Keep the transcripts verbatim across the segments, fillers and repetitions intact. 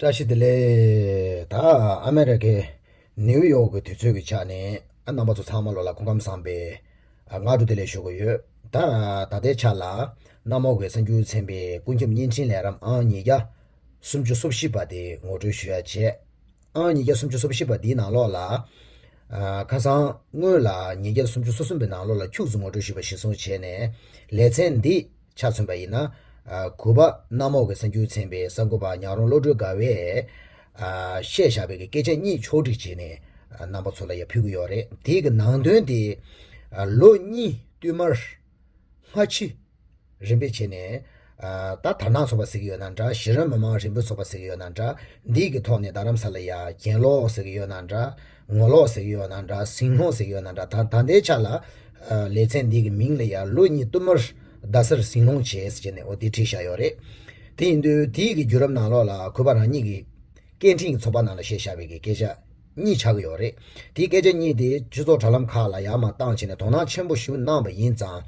བཀྲ་ཤིས་བདེ་ལེགས། ད་ཨ་མེ་རི་ཁའི་ནིའུ་ཡོག་གི་དུས་ཚོད་ཀྱི་ཆ་ནས་ཨ་རྣམ་པ་ཚོ་ཚང་མ་ལོ་ལ་སྐུ་ཁམས་བཟང་པའི་ཨ་སྔ་དྲོ་བདེ་ལེགས་ཞུ་གི་ཡོད། ད་ད་ལྟའི་ཆ་ལ་གནམ་འོག་གི་གསར་འགྱུར་ཚན་པའི་ཀུན་ཁྱབ་བརྙན་འཕྲིན་ལས་རིམ་ཨང་ཉིས་བརྒྱ་སུམ་ཅུ་སོ་བཞི་པ་དེ་ངོ་སྤྲོད་ཞུ་ཡ་བྱས། ཨང་ཉིས་བརྒྱ་སུམ་ཅུ་སོ་བཞི་པ་འདིའི་ནང་ལོགས་ལ། ཨ་ཁ་སང་སྔོན་ལ་ཉིས་བརྒྱ་སུམ་ཅུ་སོ་གསུམ་པའི་ནང་ལོགས་ལ་ཁྱུག་ཙམ་ངོ་སྤྲོད་ཞུས་པ་གཞིར་བཟུང་བྱས་ནས། ལེ་ཚན་འདི་ཆ་མཚོན་པ་ཡིན་ན། ཨ་གུས་པ་གནམ་འོག་གི་གསར་འགྱུར་ཚན་པའི་གསར་འགོད་པ་ཉག་རོང་བློ་གྲོས་དགའ་བས་ཨ་བཤད་བཞག་པའི་གི་སྐད་ཆ་གཉིས་ཕྱོགས་སྒྲིག་བྱས་ནས་ཨ་རྣམ་པ་ཚོ་ལ་ཡར་ཕུལ་གི་ཡོད་རེད། དེའི་གི་ནང་དོན་དེ་ཨ་ལོ་གཉིས་བསྟུད་མར་སྔ་ཕྱི་རིམ་པས་བྱས་ནས། ཨ་ད་དར་ནག་ཚོགས་པ་ཟེར་གྱི་ཡོད་ན་འདྲ། གཞིས་རིམ་མི་མང་རིམ་པ་ཚོགས་པ་ཟེར་གྱི་ཡོད་ན་འདྲ། འདི་གི་ཐོག་ནས་རྡ་རམ་ས་ལ་ཡ་གྱེན་ལོག་ཟེར་གྱི་ཡོད་ན་འདྲ། ངོ་ལོག་ཟེར་གྱི་ཡོད་ན་འདྲ། ཟིང་སློང་ཟེར་གྱི་ཡོད་ན་འདྲ། ད་ད་ལྟའི་ཆ་ལ་ཨ་ལེ་ཚན་འདི་གི་མིང་ལ་ཡ་ལོ་གཉིས་བསྟུད་མར་རྡ་སར་ཟིང་སློང་བྱས་ཟེར་བྱས་ནས་འོ་དེ་བྲིས་བཞག་ཡོད་རེད། དེ་ཡིན་དུས་དེའི་གི་བརྒྱུད་རིམ་ནང་ལོགས་ལ་གུས་པ་རང་ཉིད་ཀྱི་སྐད་འཕྲིན་གྱི་ཚོགས་པ་ནང་ལ་བཤད་བཞག་པའི་གི་སྐད་ཆ་གཉིས་ཆགས་ཀྱི་ཡོད་རེད། དེའི་སྐད་ཆ་གཉིས་དེ་སྤྱི་ཚོགས་དྲ་ལམ་ཁག་ལ་ཡར་མར་བཏང་བྱས་ནས་དོ་སྣང་ཆེན་པོ་ཞིག་གནང་བ་ཡིན་ཙང་།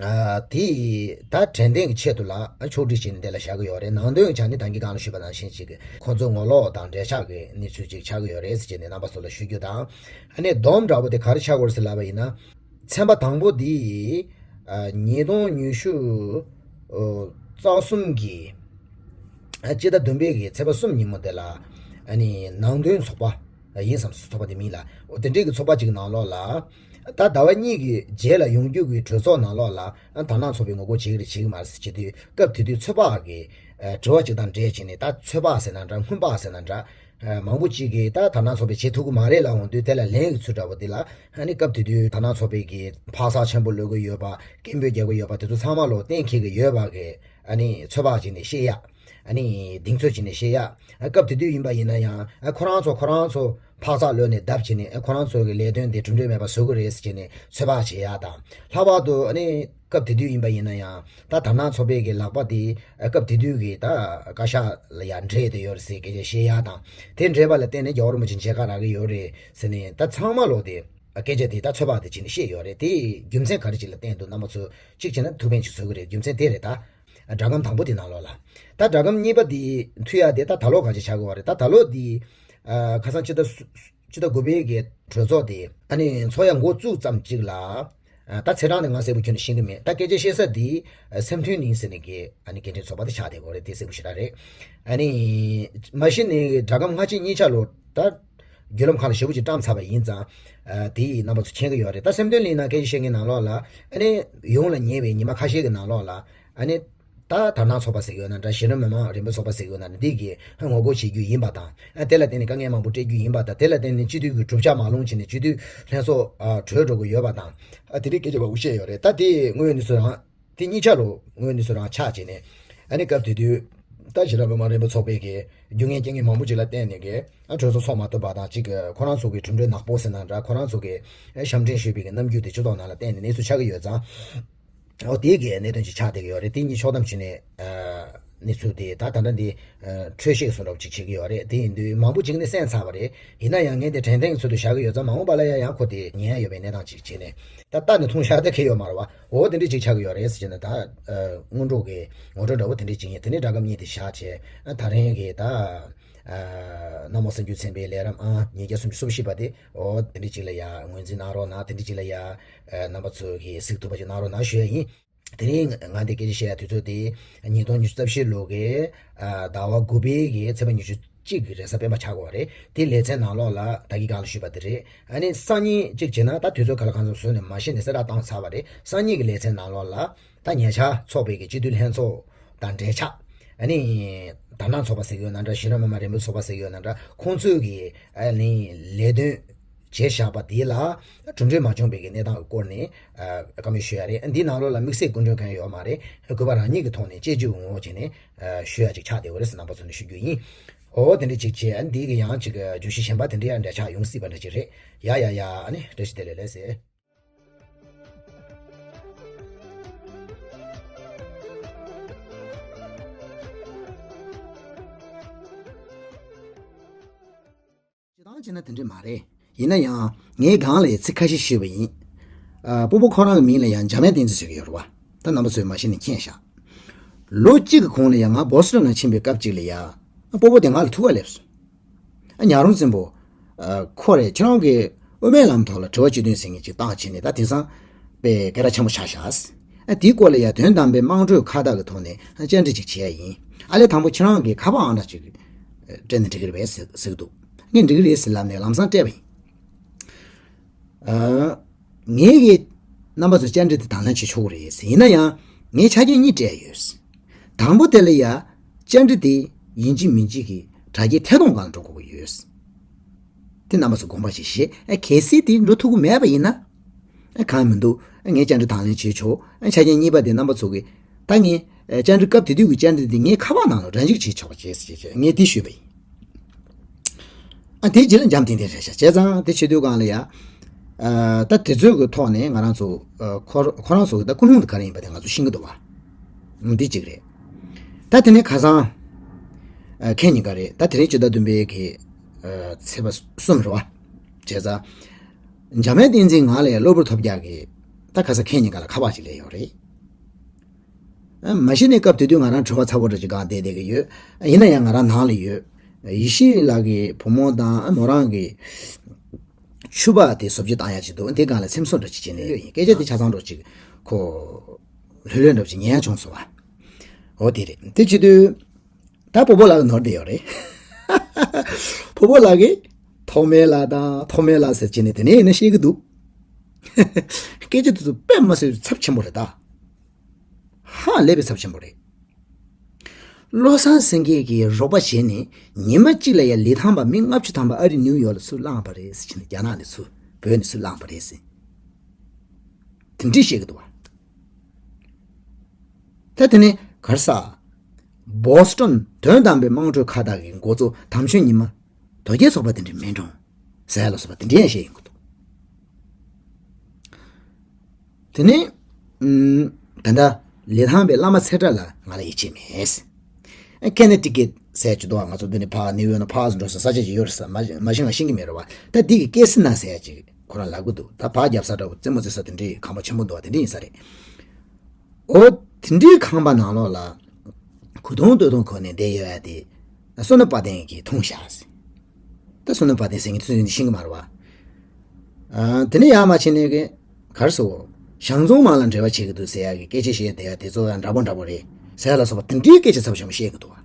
ཨ་དེ་ད་དྲན་རྟེན་གྱི་ཆེད་དུ་ལ་ཕྱོགས་སྒྲིག་བྱས་ནས་འདི་ལ་བཞག་གི་ཡོད་རེད། ནང་དོན་ཆ་ནི་ད་གིན་གང་ལ་ཞུས་པ་ནང་བཞིན་ཅིག་ཁོ་ཚོ་ངོ་ལོག་དང་འབྲེལ་ཆགས་ཀྱི་གནས་ཚུལ་ཅིག་ཆགས་ཀྱི་ཡོད་རེད་ཟེར་བྱས་ནས་རྣམ་པ་ཚོ་ལ་ཞུ་རྒྱུ་དང་། ཨ་ནི་སྡོམ་འདྲ་པོ་དེ་ག་རེ་ཆགས་ཀྱི་ཡོད་རེད་ཟེར་ལབ་པ་ཡིན་ན། ཚན་པ་དང་པོ་འདི་ཨ་ཉིས་སྟོང་ཉི་ཤུ་རྩ་གསུམ་གྱི་ཨ་སྤྱི་ཟླ་བདུན་པའི་གི་ཚེས་པ་གསུམ་ཉིན་མོ་དེ་ལ་ཨ་ནི་ནང་དོན་ཚོགས་པ་ཡིན་བསམ་སོང་། ཚོགས་པ་དེ་མིང་ལ་འོ་དེ་འདྲའི་གི་ཚོགས་པ་ཅིག་ནང་ལོགས་ལ་ད་ཟླ་བ་གཉིས་ཀྱི་རྗེས་ལ་ཡོང་རྒྱུ་གི་གྲོས་ཚོགས་ནང་ལོགས་ལ་ཨ་དར་ནག་ཚོགས་པས་ངོ་རྒོལ་བྱེད་ཀྱི་རེད་བྱེད་ཀྱི་མ་རེད་ཟེར་བྱེད་དུས་སྐབས་དེ་དུས་ཚོད་དཔག་གི་ཨ་དྲི་བ་ཅིག་དང་འབྲེལ་བྱས་ནས། ད་ཚོད་དཔག་ཟེར་ན་འདྲ། སྔོན་དཔག་ཟེར་ན་འདྲ། ཨ་མང་པོ་ཅིག་གིས་ད་དར་ནག་ཚོགས་པས་བྱེད་ཐུབ་ཀྱི་མ་རེད་ལབ་འོང་དུས་དེ་ལ་ལན་གྱི་ཚུལ་འདྲ་པོ་འདི་ལ་ཨ་ནི་སྐབས་དེ་དུས་དར་ནག་ཚོགས་པའི་གི་འཕག་འཚག་ཆེན་པོ་གློད་ཀྱི་ཡོད་པ། སྐད་འབོད་རྒྱག་གི་ཡོད་པ་དེ་ཚོ་ཚང་མ་ལོ་གཏན་འཁེལ་གྱི་ཡོད་པ་གི་ཨ་ནི་ཚོད་དཔག་བྱས་ནས་བཤད་ཡ། ཨ་ནི་གདེང་ཚོད་བྱས་ནས་བཤད་ཡ། ཨ་སྐབས་དེ་དུས་ཡིན་པ་ཡིན་ན་ཡང་ཨ་ཁོ་རང་ཚོ་ཁོ་རང་ཚོ་འཕག་འཚག་གློད་ནས་བརྡབ་བྱས་ནས་ཨ་ཁོ་རང་ཚོ་གི་ལས་དོན་དེ་གྲུབ་འབྲས་མེད་པ་བཟོ་གི་རེད་ཟེར་བྱས་ནས་ཚོད་དཔག་བྱེད་ཡ་དང་། ལྷག་པར་དུ་ཨ་ནི་སྐབས་དེ་དུས་ཡིན་པ་ཡིན་ན་ཡང་ད་དར་ནག་ཚོགས་པའི་གི་ལག་པ་དེ་ཨ་སྐབས་དེ་དུས་ཀྱི་ད་བཀའ་ཤག་ལ་ཡང་འབྲེལ་བསྡད་ཡོད་རེད་ཟེར་སྐད་ཆ་བཤད་ཡ་དང་། དེ་འབྲེལ་བ་ལ་བརྟེན་ནས་རྒྱལ་བ་རིན་པོ་ཆེ་མཇལ་ཁ་རག་གི་ཡོད་རེད་ཟེར་ནས། ད་ཚང་མ་ལོག་དེ་སྐད་ཆ་དེ་ད་ཚོད་དཔག་དེ་བྱས་ནས་བཤད་ཡོད་རེད། དེ་རྒྱུ་མཚན་ག་རེ་ཅིག་ལ་བརྟེན་འདུག་རྣམ་པ་ཚོ་གཅིག་བྱས་ན་ཐུགས་ཕན་ཅིག་གསོས་ཀྱི་རེད། རྒྱུ་མཚན་དེ་རེད། ད་སྒྲ་སྒམ་དང་པོ་དེ་ནང་ལོགས་ལ། ད་སྒྲ་སྒམ་གཉིས་པ་དེ་མཐུད་ཡ་དེ་ད་ད་ལོ་ག་ཅིག་ཆགས་ཀྱི་ཡོད་རེད། ད་ད་ལོ་དེ་ཨ་ཁ་སང་ཕྱི་ཟླ་སུ་ཕྱི་ཟླ་དགུ་པའི་གི་གྲོས་ཚོགས་དེ་ཨ་ནི་ཚོགས་ཡ་འགོ་བཙུགས་ཙམ་ཅིག་ལ། ཨ་ད་ཚེས་གྲངས་ནི་ང་གསལ་པོ་ཁྱོན་ནས་ཤེས་ཀྱི་མེད། ད་སྐད་ཆ་བཤད་ས་འདི་ཨ་སེམས་མཐུན་གླིང་ཟེར་ནས་ཀྱི་ཨ་ནི་སྐད་འཕྲིན་ཚོགས་པ་དེ་ཆགས་བསྡད་ཡོད་རེད། དེ་གསལ་པོ་ཞེ་དྲག་རེད། ཨ་ནི་མ་གཞི་ནས་སྒྲ་སྒམ་སྔ་ཕྱི་གཉིས་ཆ་ལོ་ད་བརྒྱུད་ལམ་ཁག་ལ་ཞེ་པོ་ཅིག་བཀྲམ་ཚར་བ་ཡིན་ཙང་ཨ་དེ་རྣམ་པ་ཚོ་མཁྱེན་གྱི་ཡོད་རེད། ད་སེམས་མཐུན་གླིང་ནང་སྐད་ཆ་བཤད་མཁན་ནང་ལོགས་ལ་ཨ་ནི་ཡོངས་ལ་ཉེ་བའི་ཉི་མ་ཁ་ཤས་ཀྱི་ནང་ལོགས་ལ་ཨ་ནི། ད་དར་ནག་ཚོགས་པ་ཟེར་གྱི་ཡོད་ན་འདྲ། གཞིས་རིམ་མི་མང་རིམ་པ་ཚོགས་པ་ཟེར་གྱི་ཡོད་ན་འདྲ། འདི་གི་ངོ་རྒོལ་བྱེད་རྒྱུ་ཡིན་པ་དང་། ཨ་དེ་ལ་བརྟེན་ནས་དཀའ་ངལ་མང་པོ་སྤྲད་རྒྱུ་ཡིན་པ་དང་། དེ་ལ་བརྟེན་ནས་སྤྱི་འཐུས་ཀྱི་གྲུབ་ཆ་མ་ལོངས་བྱས་ནས་སྤྱི་འཐུས་ལྷན་ཚོགས་ཨ་གྲོལ་འགྲོ་གི་ཡོད་པ་དང་། ཨ་དེ་འདྲའི་སྐད་ཆ་མང་པོ་བཤད་ཡོད་རེད། ད་དེ་དངོས་ཡོད་གནས་ཚུལ་རང་། དེ་གཉིས་ཆ་ལོ་དངོས་ཡོད་གནས་ཚུལ་རང་ཆགས་བྱས་ནས། ཨ་ནི་སྐབས་དེ་དུས་ད་གཞིས་རིམ་མི་མང་རིམ་པ་ཚོགས་པའི་གི་རྒྱུ་ངན་རྐྱེན་ངན་མང་པོ་ཅིག་ལ་བརྟེན་ནས་གི་ཨ་གྲོས་ཚོགས་ཚོགས་མ་ཐུབ་པ་དང་། གཅིག་གི་ཁོ་རང་ཚོ་གི་གྲུབ་འབྲས་ནག་པོ་ཟེར་ན་འདྲ། ཁོ་རང་ཚོ་གི་ཨ་ཞབས་འདྲེན་ཞུས་པའི་གི་རྣམ་འགྱུར་དེ་སྤྱི་ཚོགས་ནང་ལ་བསྟན་ནས་གནས་ཚུལ་ཆགས་ཀྱི་ཡོད་ཙང་། འོ་དེ་གི་གནད་དོན་ཅིག་ཆགས་བསྡད་ཀྱི་ཡོད་རེད། དེ་གཉིས་ཕྱོགས་བསྡོམས་བྱས་ནས་ཨ་གནས་ཚུལ་དེ་ད་ད་ལྟ་འདི་ཨ་འཕྲོས་བཤད་བཟོ་འདྲ་པོ་ཅིག་བྱེད་ཀྱི་ཡོད་རེད། དེ་ཡིན་དུས་མང་པོ་ཅིག་ནི་གསན་ཚར་བ་རེད། ཡིན་ན་ཡང་ངས་དེ་དྲན་རྟེན་གྱི་ཚུལ་དུ་བཞག་གི་ཡོད་ཙང་། མ་འོངས་པ་ལ་ཡང་ཡང་ཁོ་དེ་ཉན་ཡ་ཡོད་པའི་གནས་སྟངས་ཅིག་བྱས་ནས། ད་ལྟ་ནས་མཐོང་བཞག་ད་གལ་ཡོད་མ་རེད་བ། འོ་དེ་འདྲ་ཅིག་ཆགས་ཀྱི་ཡོད་རེད་ཟེར་བྱས་ནས། ད་ཨ་སྔོན་འགྲོ་གི་ངོ་སྤྲོད་འདྲ་པོ་དེ་འདྲ་ཅིག་ཡིན། དེ་ནས་སྒྲ་སྒམ་གཉིས་དེ་བཞག་བྱས། ཨ་ད་རིང་གི་ད་ཨ་གནམ་འོག་གསར་འགྱུར་ཚན་པའི་ལས་རིམ་ཨང་ཉིས་བརྒྱ་སུམ་ཅུ་སོ་བཞི་པ་དེ། འོ་དེ་འདྲ་ཅིག་ལ་ཡ་ངོས་འཛིན་གནང་རོགས་གནང་། དེ་འདྲ་ཅིག་ལ་ཡ་ཨ་རྣམ་པ་ཚོ་གིས་གཟིགས་ཐུབ་པ་ཅིག་གནང་རོགས་གནང་ཞུ་ཡ་ཡིན། དེ་རིང་ང་འདི་སྐད་ཆ་བཤད་ཡ་དུས་ཚོད་དེ་ཉིས་སྟོང་ཉི་ཤུ་རྩ་བཞི་ལོ་གི་ཨ་ཟླ་བ་དགུ་པའི་གི་ཚེས་པ་ཉི་ཤུ་གཅིག་གི་རེས་གཟའ་སྤེན་པ་ཆགས་ཀྱི་ཡོད་རེད། དེ་ལེ་ཚན་ནང་ལོགས་ལ་ད་གིན་གོང་ལ་ཞུས་པ་དེ་རེད། ཨ་ནི་སང་ཉིན་གཅིག་བྱས་ན། ད་དུས་ཚོད་ག་ལ་གང་འཚམ་བཟོས་ནས་མ་ཤེས་ནས་གསལ་བསྒྲགས་བཏང་ཚར་བ་རེད། སང་ཉིན་གྱི་ལེ་ཚན་ནང་ལོགས་ལ་ད་ཉེ་ཆར་ཚོགས་པའི་གི་སྤྱི་འཐུས་ལྷན་ཚོགས་དང་འབྲེལ་ཆགས། ཨ་ནི་དར་ནག་ཚོགས་པ་ཟེར་གྱི་ཡོད་ན་འདྲ། གཞིས་རིམ་མི་མང་རིམ་པ་ཚོགས་པ་ཟེར་གྱི་ཡོད་ན་འདྲ། ཁོང་ཚོས་གི་ཨ་ནི་ལས་དོན་བྱས་བཞག་པ་དེ་ལ་གྲུབ་འབྲས་མ་བྱུང་བའི་གི་གནས་སྟངས་ཀྱི་སྐོར་ནས་ཨ་བཀའ་མོལ་ཞུ་ཡ་རེད། འདིའི་ནང་ལོགས་ལ་དམིགས་བསལ་སྐུ་མགྲོན་གང་ཡང་ཡོད་མ་རེད། གུས་པ་རང་ཉིད་ཀྱི་ཐོག་ནས་དཔྱད་བརྗོད་ངོ་བོ་བྱས་ནས་ཨ་ཞུ་ཡ་ཅིག་ཆགས་བསྡད་ཡོད་རེད་ཟེར་རྣམ་པ་ཚོ་ནས་ཞུ་རྒྱུ་ཡིན། འོ་དེ་འདྲ་ཅིག་བྱས། ཨ་འདི་གི་ཡང་ཅིག་བརྗོད་གཞི་གཞན་པ་དེ་འདྲ་ཡང་འབྲེལ་ཆགས་ཡོང་སྲིད་པ་འདྲ་ཅིག་རེད། ཡ་ཡ་ཡ། ཨ་ནི་བཀྲ་ཤིས་བདེ་ལེགས་ལགས་སེ། སྤྱིར་བཏང་བྱས་ན་དེ་འདྲ་མ་རེད། ཡིན་ན་ཡང་ངས་སྒང་ལ་ཡང་ཚིག་ཁ་ཤས་ཞུས་པ་ཡིན། ཨ་སྤོ་བོ་ཁོ་རང་གི་མིང་ལ་ཡང་འཇམ་དབྱངས་བསྟན་འཛིན་ཟེར་གྱི་ཡོད་རེད་བ། ད་རྣམ་པ་ཚོས་མ་ཤེས་ན་མཁྱེན་ཤག་ལོ་གཅིག་གི་གོང་ལ་ཡང་ང་བོ་སི་ཊོན་ལ་ཕྱིན་པའི་སྐབས་ཅིག་ལ་ཡ། སྤོ་བོ་དེ་ང་ལ་ཐུག་ག་སླེབས་སོང་། ཨ་ཉག་རོང་བཙན་པོ། ཨ་ཁོ་རེད། ཁྱེད་རང་གིས་དབུ་མའི་ལམ་ཐོག་ལ་དྲི་བ་བཅུ་བདུན་ཟེར་མཁན་ཅིག་བཏང་བྱས་ནས་ད་དེང་སང་དཔེ་སྐད་གྲགས་ཆེན་པོ་ཆགས་ཤག། ཨ་དེའི་སྐོར་ལ་ཡ་དོན་དམ་པའི་དམངས་ཁྲོད་ཁ་བཏགས་ཀྱི་ཐོག་ནས་བཅར་འདྲི་ཅིག་བྱེད་ཡ་ཡིན། ཨ་ལས་དང་པོ་ཁྱེད་རང་གིས་ཁ་པར་ཨང་གྲངས་ཅིག་སྤྲད་ན་འགྲིག་གི་རེད་པས་ཟེར་ཟེར་གི་འདུག། ངས་འགྲིག་གི་རེད་ཟེར་ལབ་ནས་ལམ་སང་སྤྲད་པ་ཡིན། ཨ། ངས་ཀྱི་རྣམ་པ་ཚོ་བཅར་འདྲི་དེ་དང་ལེན་བྱེད་ཆོག་གི་རེད་ཟེར། ཡིན་ན་ཡང་ངས་ཆ་རྐྱེན་གཉིས་སྤྲད་ཡོད། དང་པོ་དེ་ལ་ཡ། བཅར་འདྲི་དེ་ཡིན་གཅིག་མིན་གཅིག་གི་དྲ་རྒྱའི་ཐད་གཏོང་སྒང་ལ་འགྲོ་དགོས་ཀྱི་ཡོད། དེ་རྣམ་པ་ཚོ་དགོངས་པ་བཞེས་ཤིག། ཨ་གལ་སྲིད་དེ་འགྲོ་ཐུབ་ཀྱི་མེད་པ་ཡིན་ན། ཨ་གང་མི་འདུག། ཨ་ངས་བཅར་འདྲི་དང་ལེན་བྱེད་ཆོག། ཨ་ཆ་རྐྱེན་གཉིས་པ་དེ་རྣམ་པ་ཚོ་གིས་ད་ངས་ཨ་བཅར་འདྲི་སྐབས་དེ་དུས་ཀྱི་བཅར་འདྲི་དེ་ངའི་ཁ་པར་ནང་ལ་སྒྲ་འཇུག་བྱེད་ཆོག་པ་བྱས་ཟེར་བྱས་ངས་དེ་ཞུས་པ་ཡིན། ཨ་དེ་རྗེས་ལ་འཇམ་ཐིང་ཐིང་རེད་ཤག། བྱས་ཙང་དེ་བྱེད་དུས་སྒང་ལ་ཡ། ཨ་ད་དེ་ཚོའི་གི་ཐོག་ནས་ང་རང་ཚོ་ཨ་ཁོ་ཁོ་རང་ཚོ་གི་ད་ཀུན་སློང་དེ་ག་རེ་ཡིན་པ་དེ་ང་ཚོ་ཤེས་ཀྱི་འདུག་བ། ཨ་འདི་གཅིག་རེད། ད་དེ་ནས་ཁ་སང་ཨ་ཁེ་ཉིན་ཀ་རེད། ད་དེ་རིང་ཕྱི་ཟླ་བདུན་པའི་གི་ཨ་ཚེས་པ་གསུམ་རེད་བ། བྱས་ཙང་། འཇམ་དབྱངས་བསྟན་འཛིན་ང་ལ་ཡ་གློ་བུར་ཐོལ་རྒྱག་གི། ད་ཁ་སང་ཁེ་ཉིན་ཀ་ལ་ཁ་པར་ཅིག་སླེབས་ཡོད་རེད། ཨ་མ་གཞི་ནས་སྐབས་དེ་དུས་ང་རང་དྲི་བ་ཚ་པོ་འདྲ་ཅིག་སྒང་བསྡད་བསྡད་ཀྱི་ཡོད། ཡིན་ན་ཡང་ང་རང་ནང་ལ་ཡོད། ཡེ་ཤེས་ལགས་ཀྱི་བུ་མོ་དང་ཨ་མོ་རང་གི་ཕྱུ་པ་དེ་བཟོ་བཅོས་བཏང་ཡག་ཅིག་འདུག། དེ་སྒང་ལ་སེམས་གསོ་འདྲ་ཅིག་བྱས་ནས་ཡོད་ཡིན། སྐད་ཆ་དེ་ཆ་ཚང་འདྲ་ཅིག་ཁོ་ལྷོད་ལྷོད་འདྲ་ཅིག་ཉན་ཡག་བྱུང་སོང་བ། འོ་དེ་རེད། དེ་བྱེད་དུས་ད་སྤོ་བོ་ལགས་ཀྱིས་ནོར་བསྡད་ཡོད་རེད། སྤོ་བོ་ལགས་ཀྱིས་ཐོགས་མེད་ལགས་དང་ཐོགས་མེད་ལགས་ཟེར་བྱས་ནས་དེ་ནས་ཡིན་ན་བཤད་ཀྱི་འདུག། སྐད་ཆ་དེ་ཚོ་དཔེ་མ་སྲིད་ཚབས་ཆེན་པོ་རེད་ད། ཧ་ལས་པའི་ཚབས་ཆེན་པོ་རེད། བློ་བཟང་སེང་གེ་གིས་རོགས་པ་བྱས་ནས་ཉི་མ་གཅིག་ལ་ཡ་ལི་ཐང་པ་མི་ལྔ་བཅུ་ཐམ་པ་ཨ་རི་ནིའུ་ཡོག་ལ་ཚུར་བླངས་པ་རེད་ཟེར་བྱས་ནས། རྒྱ་ནག་ནས་ཚུར་བོད་ནས་ཚུར་བླངས་པ་རེད་ཟེར། དེ་འདྲས་བཤད་ཀྱི་འདུག་བ། ད་དེ་ནས་ག་རེ་ཟ། བོ་སི་ཊོན་དོན་དམ་པའི་དམངས་ཁྲོད་ཁ་བཏགས་ཀྱི་འགོ་གཙོ་དམ་ཆོས་ཉི་མ། དོལ་རྒྱལ་ཚོགས་པ་དེ་འདྲས་མིན་འགྲོ། ཟེར་ཡ་ལ་སོགས་པ་དེ་འདྲས་ཡང་བཤད་ཡོང་གི་འདུག། དེ་ནས། ཨུམ། ད་ལྟ་ལི་ཐང་པའི་བླ་མ་ཚེ་བཀྲ་ལ་ང་ལ་ཡིད་ཆེས་མེད། ཨ་ཁེ་ནེ་ཊི་ཀེཊ་ཟེར་གྱི་འདུག་བ། ང་ཚོ་འདི་ནས་ཕར་ནིའུ་ཡོག་ནས་ཕར་འགྲོ་ས་ས་ཆ་ཅིག་ཡོད་རེད་ས། མ་མ་གཞི་ང་ཤེས་ཀྱི་མེད་རེད་བ། ད་འདི་གི་ཀེ་སི་ན་ཟེར་ཡ་ཅིག་ཁོ་རང་ལབ་གི་འདུག། ད་ཕར་རྒྱབ་ས་འདྲ་བོ་རྩེད་མོ་རྩེ་ས་དེ་འདྲའི་ཁང་པ་ཆེན་པོ་འདུག་བ། དེ་འདྲ་ཡིན་ས་རེད། འོ། དེ་འདྲའི་ཁང་པ་ནང་ལོགས་ལ། གོས་ཐུང་སྟོད་ཐུང་གོན་ནས་བསྡད་ཡོད་ཡ་དེ། བསོད་ནམས་དཔལ་ལྡན་གྱིས་མཐོང་ཤག་ཟེར། ད་བསོད་ནམས་དཔལ་ལྡན་ཟེར་མཁན་དེ་ཚོ་ཤེས་ཀྱི་མ་རེད་བ། ཨ། དེ་ནས་ཡར་མར་ཕྱིན་ནས་གི། ག་རེ་ཟེར། ཞང་ཙོང་མང་ལ་འབྲེལ་བ་བྱེད་ཀྱི་འདུག་ཟེར་ཡ་གི་སྐད་ཆ་བཤད་བསྡད་ཡ་དེ་ཚོ་ཡང་འདྲ་པོ་འདྲ་པོ་རེད་ཟེར་ཡ་ལ་སོགས་པ་དེ་འདྲའི་སྐད་ཆ་ཚབས་ཆེན་པོ་བཤད་ཀྱི་འདུག་བ།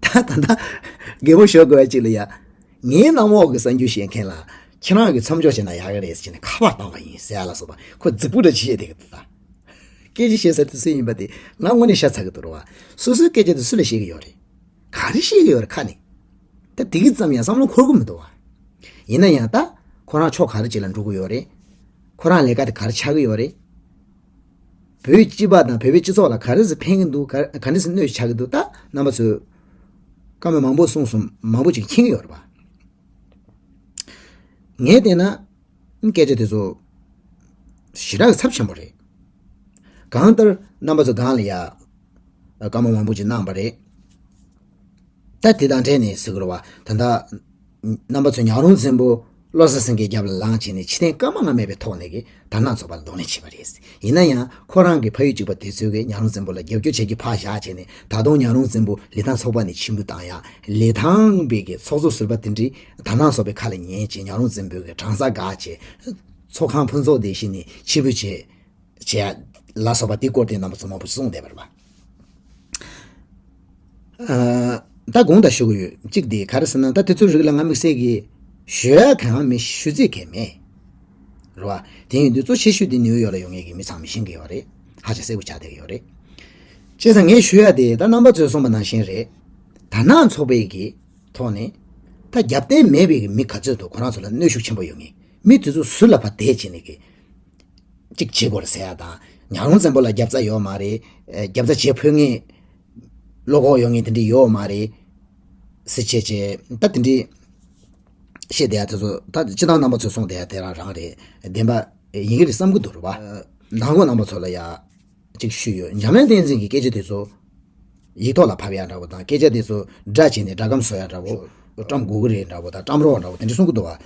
ད་ད་ལྟ་རྒད་པོ་ཞོགས་དགོས་པ་ཅིག་ལ་ཡ། ངའི་གནམ་འོག་གི་གསར་འགྱུར་བཤད་མཁན་ལ་ཁྱེད་རང་གིས་མཚམས་འཇོག་བྱས་ན་ཡག་གི་རེད་ཟེར་ནས་ཁ་པར་བཏང་བ་ཡིན་ཟེར་ཡ་ལ་སོགས་པ་ཁོ་རྫིག་པོ་འདྲ་ཅིག་བཤད་བསྡད་ཀྱི་འདུག་ད། སྐད་ཆ་བཤད་ས་དེ་སུ་ཡིན་པ་དེ་ང་དངོས་གནས་ཤ་ཚ་གི་འདུག་རེད་བ། སོ་སོའི་སྐད་ཆ་དེ་སུ་ལ་བཤད་ཀྱི་ཡོད་རེད། ག་རེ་བཤད་ཀྱི་ཡོད་རེད་ཁ་ནས། ད་དེ་གི་ཙམ་ཡང་བསམ་བློ་འཁོར་གི་མི་འདུག་བ། ཡིན་ན་ཡང་ད་ཁོ་རང་ཕྱོགས་ག་རེ་ཅིག་ལ་འགྲོ་གི་ཡོད་རེད། ཁོ་རང་ལས་ཀ་དེ་ག་རེ་ཆགས་ཀྱི་ཡོད་རེད། བོད་སྤྱི་པ་དང་བོད་པའི་སྤྱི་ཚོགས་ལ་ག་རེ་ཟེར་ཕན་གྱི་འདུག། ག་ག་འདྲ་ཟེར་གནོད་ཆགས་ཀྱི་འདུག། ད་རྣམ་པ་ཚོས་བཀའ་མོལ་མང་པོ་གསུངས་སོང་། མང་པོ་ཅིག་མཁྱེན་གྱི་ཡོད་རེད་པ། ངས་བལྟས་ན་སྐད་ཆ་དེ་ཚོ་ཞེ་དྲག་གི་ཚབས་ཆེན་པོ་རེད། གང་ལྟར་རྣམ་པ་ཚོ་སྒང་ལ་ཡ་བཀའ་མོལ་མང་པོ་ཅིག་གནང་པ་རེད། ད་དེ་དང་འབྲེལ་ནས་ཟེར་དགོས་རེད་བ། ད་ལྟ་རྣམ་པ་ཚོས་ཉག་རོང་བཙན་པོ་བློ་བཟང་སེང་གེའི་རྒྱབ་ལ་ལངས་བྱས་ནས་ཕྱིར་འཐེན་སྐར་མ་ལྔ་མེད་པའི་ཐོག་ནས་ཀྱི་དར་ནག་ཚོགས་པ་ལ་གདོང་ལེན་བྱས་པ་རེད། ཡིན་ན་ཡང་ཁོ་རང་གི་ཕ་ཡུལ་གཅིག་པ་དེ་ཚོས་ཀྱི་ཉག་རོང་བཙན་པོ་ལ་རྒྱབ་སྐྱོར་བྱེད་རྒྱུ་ཕར་བཞག་བྱས་ནས། ད་དུང་ཉག་རོང་བཙན་པོ་ལི་ཐང་ཚོགས་པ་ནས་ཕྱིར་འབུད་བཏང་ཡ། ལི་ཐང་པའི་གི་ཚོགས་གཙོ་ཟུར་པ་དེ་འདྲའི་དར་ནག་ཚོགས་པའི་ཁ་ལ་ཉན་བྱས། ཉག་རོང་བཙན་པོའི་གི་གྲྭ་ས་བཀག་བྱས། ཚོགས་ཁང་ཕུན་ཚོགས་སྡེ་བཞི་ནས་ཕྱིར་འབུད་བྱས། བྱས་ལ་སོགས་པ་དེའི་སྐོར་དེ་རྣམ་པ་ཚོ་མང་པོ་གསུངས་བསྡད་པ་རེད་པ། ཨ། ད་དགོངས་དག་ཞུ་གི་ཡོད། གཅིག་དེ་ག་རེ་ཟེར་ན། ད་དེ་ཚོའི་རིགས་ལ་ང་དམིགས་བསལ་གྱི་ཞུ་ཡ་གང་ཡང་མེད། ཞུ་རྩིས་གང་ཡང་མེད། རེད་བ། དེ་ཡིན་དུས་གཙོ་ཆེ་ཤོས་དེ་ནིའུ་ཡོག་ལ་ཡོད་མཁན་གྱི་མི་ཚང་མས་ཤེས་ཀྱི་ཡོད་རེད། ཧ་ཅང་གསལ་པོ་ཆགས་བསྡད་ཀྱི་ཡོད་རེད། བྱས་ཙང་ངས་ཞུ་ཡ་དེ་ད་རྣམ་པ་ཚོས་གསུངས་པ་ནང་བཞིན་རེད། དར་ནག་ཚོགས་པའི་གི་ཐོག་ནས་ད་རྒྱབ་རྟེན་མེད་པའི་གི་མི་ག་ཚོད་འདུག། ཁོ་རང་ཚོ་ལ་གནོན་ཤུགས་ཆེན་པོ་ཡོད་མཁན། མི་དེ་ཚོ་ཟུར་ལ་ཕར་བསྡད་བྱས་ནས་གི་གཅིག་བྱེད་དགོས་རེད་ཟེར་ཡ་དང་། ཉག་རོང་བཙན་པོ་ལ་རྒྱབ་རྩ་ཡོད་མ་རེད། ཨེ། རྒྱབ་རྩ་བྱེད་ཕོད་མཁན་བློ་ཁོག་ཡོད་མཁན་དེ་འདྲ་ཡོད་མ་རེད་ཟེར་བྱས་བྱས། ད་དེ་འདྲའི་བཤད་བསྡད་ཡ་དེ་ཚོ་ད་སྤྱིར་བཏང་རྣམ་པ་ཚོས་གསུངས་བསྡད་ཡ་དེ་རང་རང་རེད། བདེན་པ་ཡིན་གྱི་རེད་བསམ་གྱི་འདུག་རེད་བ། མདང་དགོང་རྣམ་པ་ཚོ་ལ་ཡ་གཅིག་ཞུས་ཡོད། འཇམ་དབྱངས་བསྟན་འཛིན་གྱི་སྐད་ཆ་དེ་ཚོ་ཡིག་ཐོག་ལ་ཕབ་ཡ་འདྲ་བོ་དང་། སྐད་ཆ་དེ་ཚོ་སྒྲ་བྱས་ནས་སྒྲ་སྒམ་བཟོ་ཡ་འདྲ་བོ། བཀྲམ་དགོས་ཀྱི་རེད་འདྲ་བོ་དང་། བཀྲམ་རོགས་འདྲ་བོ་དེ་འདྲ་གསུང་གི་འདུག་བ།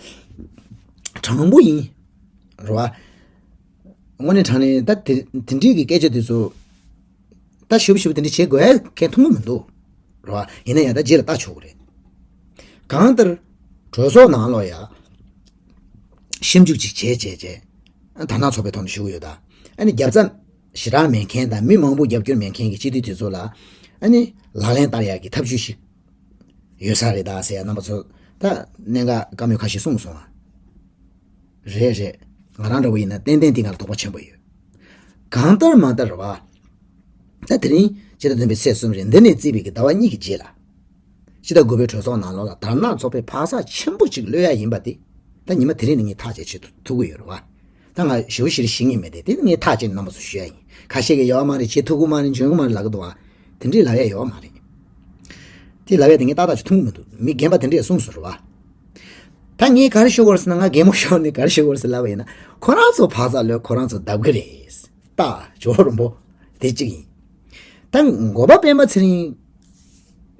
དྲང་པོ་ཡིན། རེད་བ། དངོས་གནས་དྲང་གནས་ད་དེ་དེ་འདྲའི་གི་སྐད་ཆ་དེ་ཚོ་ད་ཞུ་བ་ཞུ་བ་དེ་འདྲ་བྱེད་དགོས་ཡ་གང་མཐོང་གི་མི་འདུག། རེད་བ། ཡིན་ན་ཡང་ད་རྗེས་ལ་ལྟ་ཆོག་གི་རེད། གང་ལྟར་གྲོས་ཚོགས་ནང་ལོགས་ཡ་ཞིབ་འཇུག་ཅིག་བྱས་བྱས་བྱས་དར་ནག་ཚོགས་པའི་ཐོག་ནས་ཞུ་གི་ཡོད་ད། ཨ་ནི་རྒྱབ་རྩ་ཞེ་དྲག་མེད་མཁན་དང་མི་མང་པོ་རྒྱབ་སྐྱོར་མེད་མཁན་གྱི་སྤྱི་འཐུས་དེ་ཚོ་ལ་ཨ་ནི་ལག་ལེན་བསྟར་ཡག་གི་ཐབས་ཇུས་ཤིག་ཡོད་ས་རེད་ད་ཟེར་ཡ་རྣམ་པ་ཚོ་ད་གནད་འགག་བཀའ་མོལ་ཁ་ཤས་གསུངས་སོང་ང་། རེད་རེད། ང་རང་འདྲ་བོ་ཡིན་ན་ཏན་ཏན་དེ་ང་ལ་དོགས་པ་ཆེན་པོ་ཡོད། གང་ལྟར་མ་ལྟར་བ། ད་དེ་རིང་ཕྱི་ཟླ་བདུན་པའི་ཚེས་གསུམ་རེད། འདི་ནས་བརྩིས་པའི་གི་ཟླ་བ་གཉིས་ཀྱི་རྗེས་ལ། ཕྱི་ཟླ་དགུ་པའི་གྲོས་ཚོགས་ནང་ལོགས་ལ་དར་ནག་ཚོགས་པའི་འཕག་འཚག་ཆེན་པོ་ཅིག་གློད་ཡ་ཡིན་པ་དེ། ད་ཉི་མ་དེ་རིང་ནས་ངས་ཐག་བཅད་བྱེད་ཐུབ་ཀྱི་ཡོད་རེད་བ། ད་ང་ཞེ་པོ་ཞེ་པོ་ཤེས་ཀྱི་མེད་དེ་དེ་ངས་ཐག་བཅད་ནས་རྣམ་པ་ཚོ་ཞུ་ཡ་ཡིན། ཁ་ཤས་ཀྱིས་ཡོད་མ་རེད། བྱེད་ཐུབ་ཀྱི་མ་རེད། འཇོན་གྱི་མ་རེད་ལབ་ཀྱི་འདུག་བ། དེ་འདྲས་ལབ་ཡ་ཡོད་མ་རེད། དེ་ལབ་ཡ་དེ་ངས་ཏག་ཏག་ཅིག་མཐོང་གི་མི་འདུག་མི་རྒན་པ་དེ་འདྲས་གསུངས་སོང་རེད་བ། ད་ངས་ག་རེ་ཞུ་དགོས་རེད་ཟེར་ན། ང་རྒན་མོ་ཤོར་ནས་ག་རེ་ཞུ་དགོས་རེད་ཟེར་ལབ་པ་ཡིན་ན། ཁོ་རང་ཚོ་འཕག་འཚག་གློད། ཁོ་རང་ཚོ་བརྡབ་གི་རེད། ད་ཇོ་བོ་རིན་པོ་དེ་གཅིག་ཡིན། ད་འགོ་པ་སྤེན་པ་ཚེ་རིང་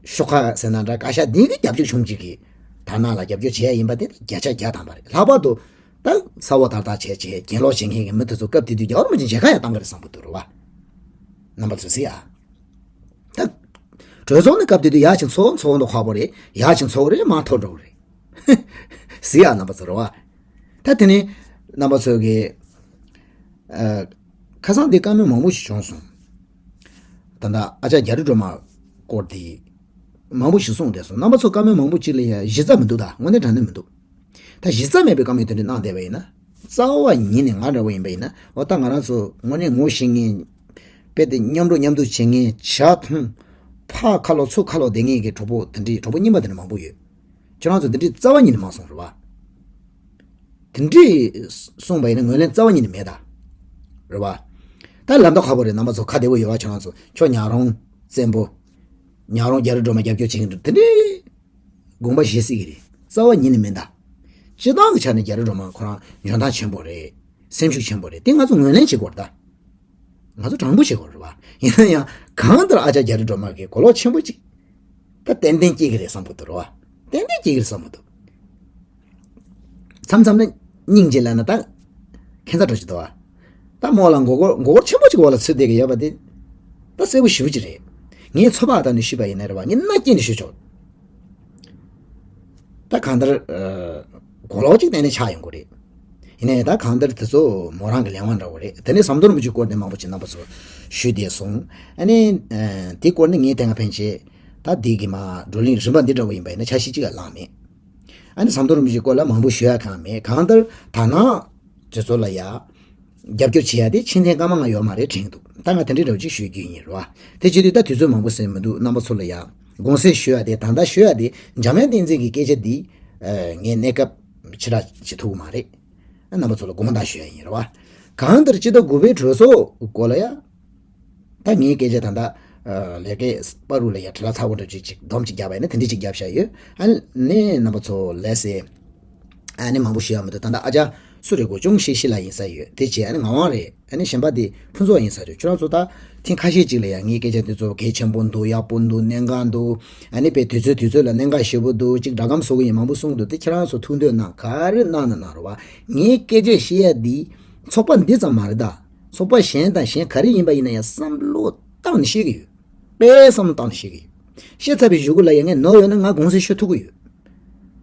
ཤོག་ཁག་ཟེར་ན་འདྲ། བཀའ་ཤག་འདི་གི་རྒྱབ་སྐྱོར་བྱུང་གཅིག་གིས་དར་ནག་ལ་རྒྱབ་སྐྱོར་བྱེད་ཡ་ཡིན་པ་དེ་བརྒྱ་ཆ་བརྒྱ་ཐམ་པ་རེད། ལྷག་པར་དུ་ད་ས་འོག་དར་དར་བྱས་བྱས་གྱེན་ལོག་བྱེད་མཁན་གྱི་མི་དེ་ཚོ་སྐབས་དེ་དུས་རྒྱ་བོར་མ་ཅིག་མཇལ་ཁ་ཡང་བཏང་གི་རེད་བསམ་གི་འདུག་རེད་བ། རྣམ་པ་ཚོས་གཟིགས་ཨ། ད་གྲོས་ཚོགས་ནི་སྐབས་དེ་དུས་ཡར་ཕྱིན་ཚོགས་ཚོགས་འདུ་ཁག་པོ་རེད། ཡར་ཕྱིན་ཚོགས་རེད། མར་ཐོར་འགྲོ་གི་རེད། གཟིགས་ཨ་རྣམ་པ་ཚོ་རེད་བ། ད་དེ་ནི་རྣམ་པ་ཚོ་གི་ཨ། ཁ་སང་འདི་བཀའ་མོལ་མང་པོ་ཞིག་བྱུང་སོང་། ད་ལྟ་ཨ་ཅག་རྒྱ་རི་སྒྲོལ་མ་སྐོར་དེ་མང་པོ་ཞིག་གསུངས་བསྡད་སོང་། རྣམ་པ་ཚོ་བཀའ་མོལ་མང་པོ་ཅིག་ལ་ཡང་གཞི་རྩ་མི་འདུག་ད་དངོས་གནས་དྲང་གནས་མི་འདུག་ད་གཞི་རྩ་མེད་པའི་བཀའ་མོལ་དེ་འདྲ་གནང་བསྡད་པ་ཡིན་ན། རྩ་བ་ཉིད་ནས་ང་འདྲ་བོ་ཡིན་པ་ཡིན་ན། འོ་ད་ང་རང་ཚོ་དངོས་གནས་ངོ་ཤེས་མཁན། དཔེ་དེ་མཉམ་འགྲོ་མཉམ་འདུག་བྱེད་མཁན། ཇ་འཐུང་། ཕར་ཁ་ལོག་ཚུར་ཁ་ལོག་བསྡད་མཁན་གྱི་གྲོགས་པོ་དེ་འདྲའི་གྲོགས་པོ་རྙིང་པ་དེ་འདྲ་མང་པོ་ཡོད། ཁྱོད་རང་ཚོ་འདི་འདྲའི་རྩ་བ་ཉིད་ནས་མ་གསུངས་རེད་བ། དེ་འདྲའི་གསུངས་པ་ཡིན་ན་ངོས་ལེན་རྩ་བ་ཉིད་ནས་མེད་ད། རེད་བ། ད་ལབ་ད་ཁག་པོ་རེད། རྣམ་པ་ཚོ་ཁ་བདེ་བོ་ཡོད་བ། ཁྱོད་རང་ཚོ་ཁྱོད་ཉག་རོང་བཙན་པོ། ཉག་རོང་རྒྱ་རི་སྒྲོལ་མ་རྒྱབ་སྐྱོར་བྱེད་མཁན་འདུག་དེ་འདྲའི་དགོངས་པ་བཞེས་སྲིད་ཀྱི་རེད། རྩ་བ་ཉིད་ནས་མེད་ད། སྤྱི་བཏང་གི་ཆ་ནས་རྒྱ་རི་སྒྲོལ་མ་ཁོ་རང་འཇོན་ཐང་ཆེན་པོ་རེད། སེམས་ཤུགས་ཆེན་པོ་རེད། དེ་ང་ཚོ་ངོས་ལེན་བྱེད་དགོས་རེད་ད། ང་ཚོ་དྲང་པོ་བྱེད་དགོས་རེད་བ། ཡིན་ན་ཡང་གང་ལྟར་ཨ་ཅག་རྒྱ་རི་སྒྲོལ་མ་གིས་གོ་ལོག་ཆེན་པོ་ཅིག་ད་ཏན་ཏན་སྐྱེ་གི་རེད་བསམ་གི་འདུག་རེད་བ། ཏན་ཏན་སྐྱེ་གི་རེད་བསམ་གི་འདུག་མཚམས་མཚམས་ནི་སྙིང་རྗེ་ལབ་ན་ད་ཁྱད་མཚར་འདྲ་ཞིག་འདུག་བ། ད་མོ་ལ་མགོ་སྐོར་མགོ་སྐོར་ཆེན་པོ་ཅིག་འོག་ལ་ཚུད་བསྡད་གི་ཡོད་པ་དེ་ད་གསལ་པོ་ཞེ་པོ་ཅིག་རེད། ངས་ཚོད་དཔག་བཏང་ནས་ཞུས་པ་ཡིན་ན་རེད་བ། ངས་མནའ་སྐྱེལ་ནས་ཞུ་ཆོག་ད་གང་ལྟར་ཨ། གོ་ལོག་ཅིག་གཏན་ནས་ཆགས་ཡོང་གི་རེད། ཡིན་ནའི་ད་གང་ལྟར་དེ་ཚོ་མོ་རང་གི་ལས་དབང་འདྲ་བོ་རེད། དེ་ནས་ཟམ་གདོང་རིན་པོ་ཆེའི་སྐོར་དེ་མང་པོ་ཅིག་རྣམ་པ་ཚོ་ཞུས་བསྡད་སོང་། ཨ་ནི་ཨ། དེའི་སྐོར་ནི་ངས་དེ་སྔ་ཕན་ཆད་ད་འདི་གི་མ་བགྲོ་གླེང་རིམ་པ་འདི་འདྲ་བོ་ཡིན་པ་ཡིན་ན་ཆ་ཤས་གཅིག་ལ་ལངས་མེད། ཨ་ནི་ཟམ་གདོང་རིན་པོ་ཆེའི་སྐོར་ལ་མང་པོ་ཞུ་ཡ་གང་མེད། གང་ལྟར་དར་ནག་དེ་ཚོ་ལ་ཡ་རྒྱབ་སྐྱོར་བྱེད་ཡ་དེ་ཕྱིར་འཐེན་སྐར་མ་ལྔ་ཡོད་མ་རེད་དྲན་གི་འདུག་ད་ང་དེ་འདྲའི་འདྲ་བོ་ཅིག་ཞུ་རྒྱུ་ཡིན་རེད་བ། དེ་བྱེད་དུས་ད་དུས་ཚོད་མང་པོ་ཟིན་མི་འདུག་རྣམ་པ་ཚོ་ལ་ཡ་དགོངས་སེལ་ཞུ་ཡ་དེ། ད་ལྟ་ཞུ་ཡ་དེ་འཇམ་དབྱངས་བསྟན་འཛིན་གྱི་སྐད་ཆ་འདི་ཨ། ངས་གནས་སྐབས་ཕྱི་དྲགས་བྱེད་ཐུབ་ཀྱི་མ་རེད། རྣམ་པ་ཚོ་ལ་དགོངས་དག་ཞུ་ཡ་ཡིན་རེད་བ། གང་ལྟར་སྤྱི་ཟླ་དགུ་པའི་གྲོས་ཚོགས་སྐོར་ལ་ཡ། ད་ངའི་སྐད་ཆ་ད་ལྟ་ཨ། ལས་ཀའི་པ་རུ་ལ་ཡ་བྲེལ་བ་ཚ་པོ་འདྲ་ཅིག་ཅིག་སྡོམ་ཅིག་བརྒྱབ་པ་ཡིན་ན་དེ་འདྲ་ཅིག་བརྒྱབ་བཞག་ཡོད། ཨ་ནི་རྣམ་པ་ཚོ་ལགས་སེ། ཨ་ནི་མང་པོ་ཞུ་ཡ་མི་འདུག་ད་ལྟ་ཨ་ཅག་སུ་རེད་གོ། ཅུང་ཞིག་ཤི་ལ་ཡིན་ས་ཡོད། དེ་བྱས་ཨ་ནི་ངག་དབང་རེད། ཨ་ནི་གཞན་པ་དེ་ཕུན་ཚོགས་ཡིན་ས་རེད། ཁྱོད་རང་ཚོ་ད་ཐེངས་ཁ་ཤས་ཅིག་ལ་ཡ་ངའི་སྐད་ཆ་འདི་ཚོ་གལ་ཆེན་པོ་འདུག་ཡག་པོ་འདུག་གནད་འགག་འདུག་ཨ་ནི་དཔེ་དུས་ཚོད་དུས་ཚོད་ལ་གནད་འགག་ཞེ་པོ་འདུག་ཅིག་སྒྲ་སྒམ་བཟོ་གི་ཡིན་མང་པོ་གསུངས་འདུག་དེ་ཁྱེད་རང་ཚོ་ཐུགས་འདོད་གནང་ག་རེ་གནང་ན་གནང་རོགས་བ། ངའི་སྐད་ཆ་བཤད་ཡ་འདི་ཚོགས་པ་འདི་ཙམ་མ་རེད་ད། ཚོགས་པ་གཞན་དང་གཞན་ག་རེ་ཡིན་པ་ཡིན་ན་ཡང་བསམ་བློ་བཏང་ནས་བཤད་ཀྱི་ཡོད། དཔེ་བསམ་བློ་བཏང་ནས་བཤད་ཀྱི་ཡོད། བཤད་ཚར་བའི་གཞུག་གུ་ལ་ཡང་ངས་ནོར་ཡོད་ན་ང་དགོངས་སེལ་ཞུ་ཐུབ་ཀྱི་ཡོད།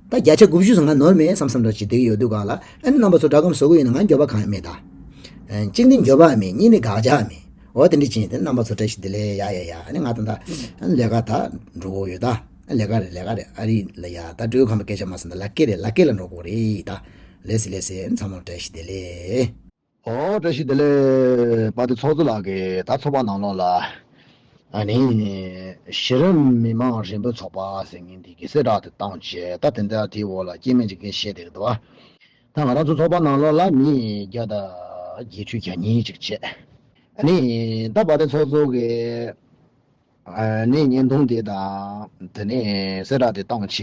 ད་བརྒྱ་ཆ་དགུ་བཅུ་ཙམ་ང་ནོར་མེད་བསམ་བསམ་འདྲ་ཅིག་བསྡད་ཀྱི་ཡོད་དུས་གང་ལ། ཨ་ནི་རྣམ་པ་ཚོ་སྒྲ་སྒམ་བཟོ་གི་ཡོད་ན་ང་འགྱོད་པ་གང་ཡང་མེད་ད། ཨ། གཅིག་ནི་འགྱོད་པ་མེད། གཉིས་ནི་དགག་བྱ་མེད། འོ་དེ་འདྲ་ཅིག་ཡིན་དེ་རྣམ་པ་ཚོ་བཀྲ་ཤིས་བདེ་ལེགས། ཡ་ཡ་ཡ། ཨ་ནི་ང་ད་ལྟ་ལས་ཀ་ད་འགྲོ་གི་ཡོད་ད། ལས་ཀ་རེད་ལས་ཀ་རེད། ཨ་རི་ལ་ཡ་ད་སྤྲེའུ་ཁང་པའི་སྐད་ཆ་མ་ཟེར་ན་ལ་སྐད་རེད། ལ་སྐད་ལ་འགྲོ་དགོས་རེད་ད། ལགས་སེ་ལགས་སེ། ཚང་མ་བཀྲ་ཤིས་བདེ་ལེགས། ཨོ་བཀྲ་ཤིས་བདེ་ལེགས། དཔའ་བདེ་ཚོགས་གཙོ་ལགས་ཀྱིས་ད་ཚོགས་པ་ནང་ལོགས་ལ་ཨ་ནི་གཞི་རིམ་མི་མང་རིམ་པ་ཚོགས་པ་ཟེར་མཁན་དེ་གི་གསལ་བསྒྲགས་དེ་བཏང་བྱས། ད་དེ་འདྲ་དེའི་འོག་ལ་སྐྱེ་དམན་ཅིག་གིས་བཤད་བསྡད་ཀྱི་འདུག་བ། ད་ང་རང་ཚོ་ཚོགས་པ་ནང་ལོགས་ལ་མི་བརྒྱ་དང་བརྒྱད་ཅུ་གྱ་གཉིས་ཅིག་བྱས། ཨ་ནི་ད་དཔའ་བདེ་ཚོགས་གཙོ་གིས་ཨ་ནི་བརྙན་ཐུང་དེ་དང་དེ་ནས་གསལ་བསྒྲགས་དེ་བཏང་བྱས་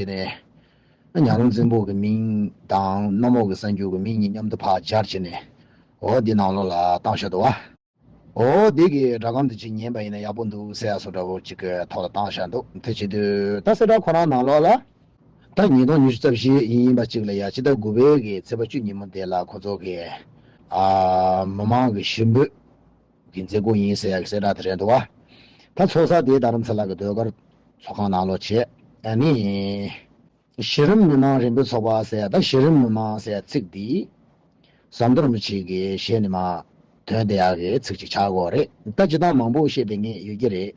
ནས། ཉག་རོང་བཙན་པོ་གི་མིང་དང་གནམ་འོག་གི་གསར་འགྱུར་གྱི་མིང་གཉིས་མཉམ་དུ་ཕར་སྦྱར་བྱས་ནས། འོ་འདི་ནང་ལོགས་ལ་བཏང་བཞག་འདུག་བ། འོ་འདི་གི་སྒྲ་སྒམ་དེ་ཅིག་ཉན་པ་ཡིན་ན་ཡག་པོ་འདུག་ཟེར་ཡ་བཟོ་འདྲ་བོ་ཅིག་གི་ཐོག་ལ་བཏང་བཞག་འདུག་དེ་བྱེད་དུས་ད་གསལ་བསྒྲགས་ཁོ་རང་ནང་ལོགས་ལ། ད་ཉིས་སྟོང་ཉི་ཤུ་རྩ་བཞི་ཡིན་པ་ཅིག་ལ་ཡ་སྤྱི་ཟླ་དགུ་པའི་གི་ཚེས་པ་བཅུ་ཉིན་མོ་དེ་ལ་ཁོ་ཚོ་གི་ཨ་མི་མང་གི་ཞུ་འབོད་གི་མཛད་སྒོ་ཡིན་ཟེར་ཡ་གི་གསལ་བསྒྲགས་དེ་རེད་འདུག་བ། ད་ཚོགས་ས་དེ་རྡ་རམ་ས་ལ་གི་ཟློས་གར་ ཚོགས་ཁང་ནང་ལོགས་བྱས། ཨ་ནི། གཞི་རིམ་མི་མང་རིམ་པའི་ཚོགས་པ་ཟེར་ཡ་ད་གཞི་རིམ་མི་མང་ཟེར་ཡ་ཚིག་འདི། ཟམ་གདོང་རིན་པོ་ཆེ་གི་ཞལ་ནས་མར་ཐོན་བསྡད་ཡག་གི་ཚིག་ཅིག་ཆགས་ཀྱི་ཡོད་རེད། ད་སྤྱིར་བཏང་མང་པོ་བཤད་པའི་ངས་ཡོད་ཀྱི་རེད།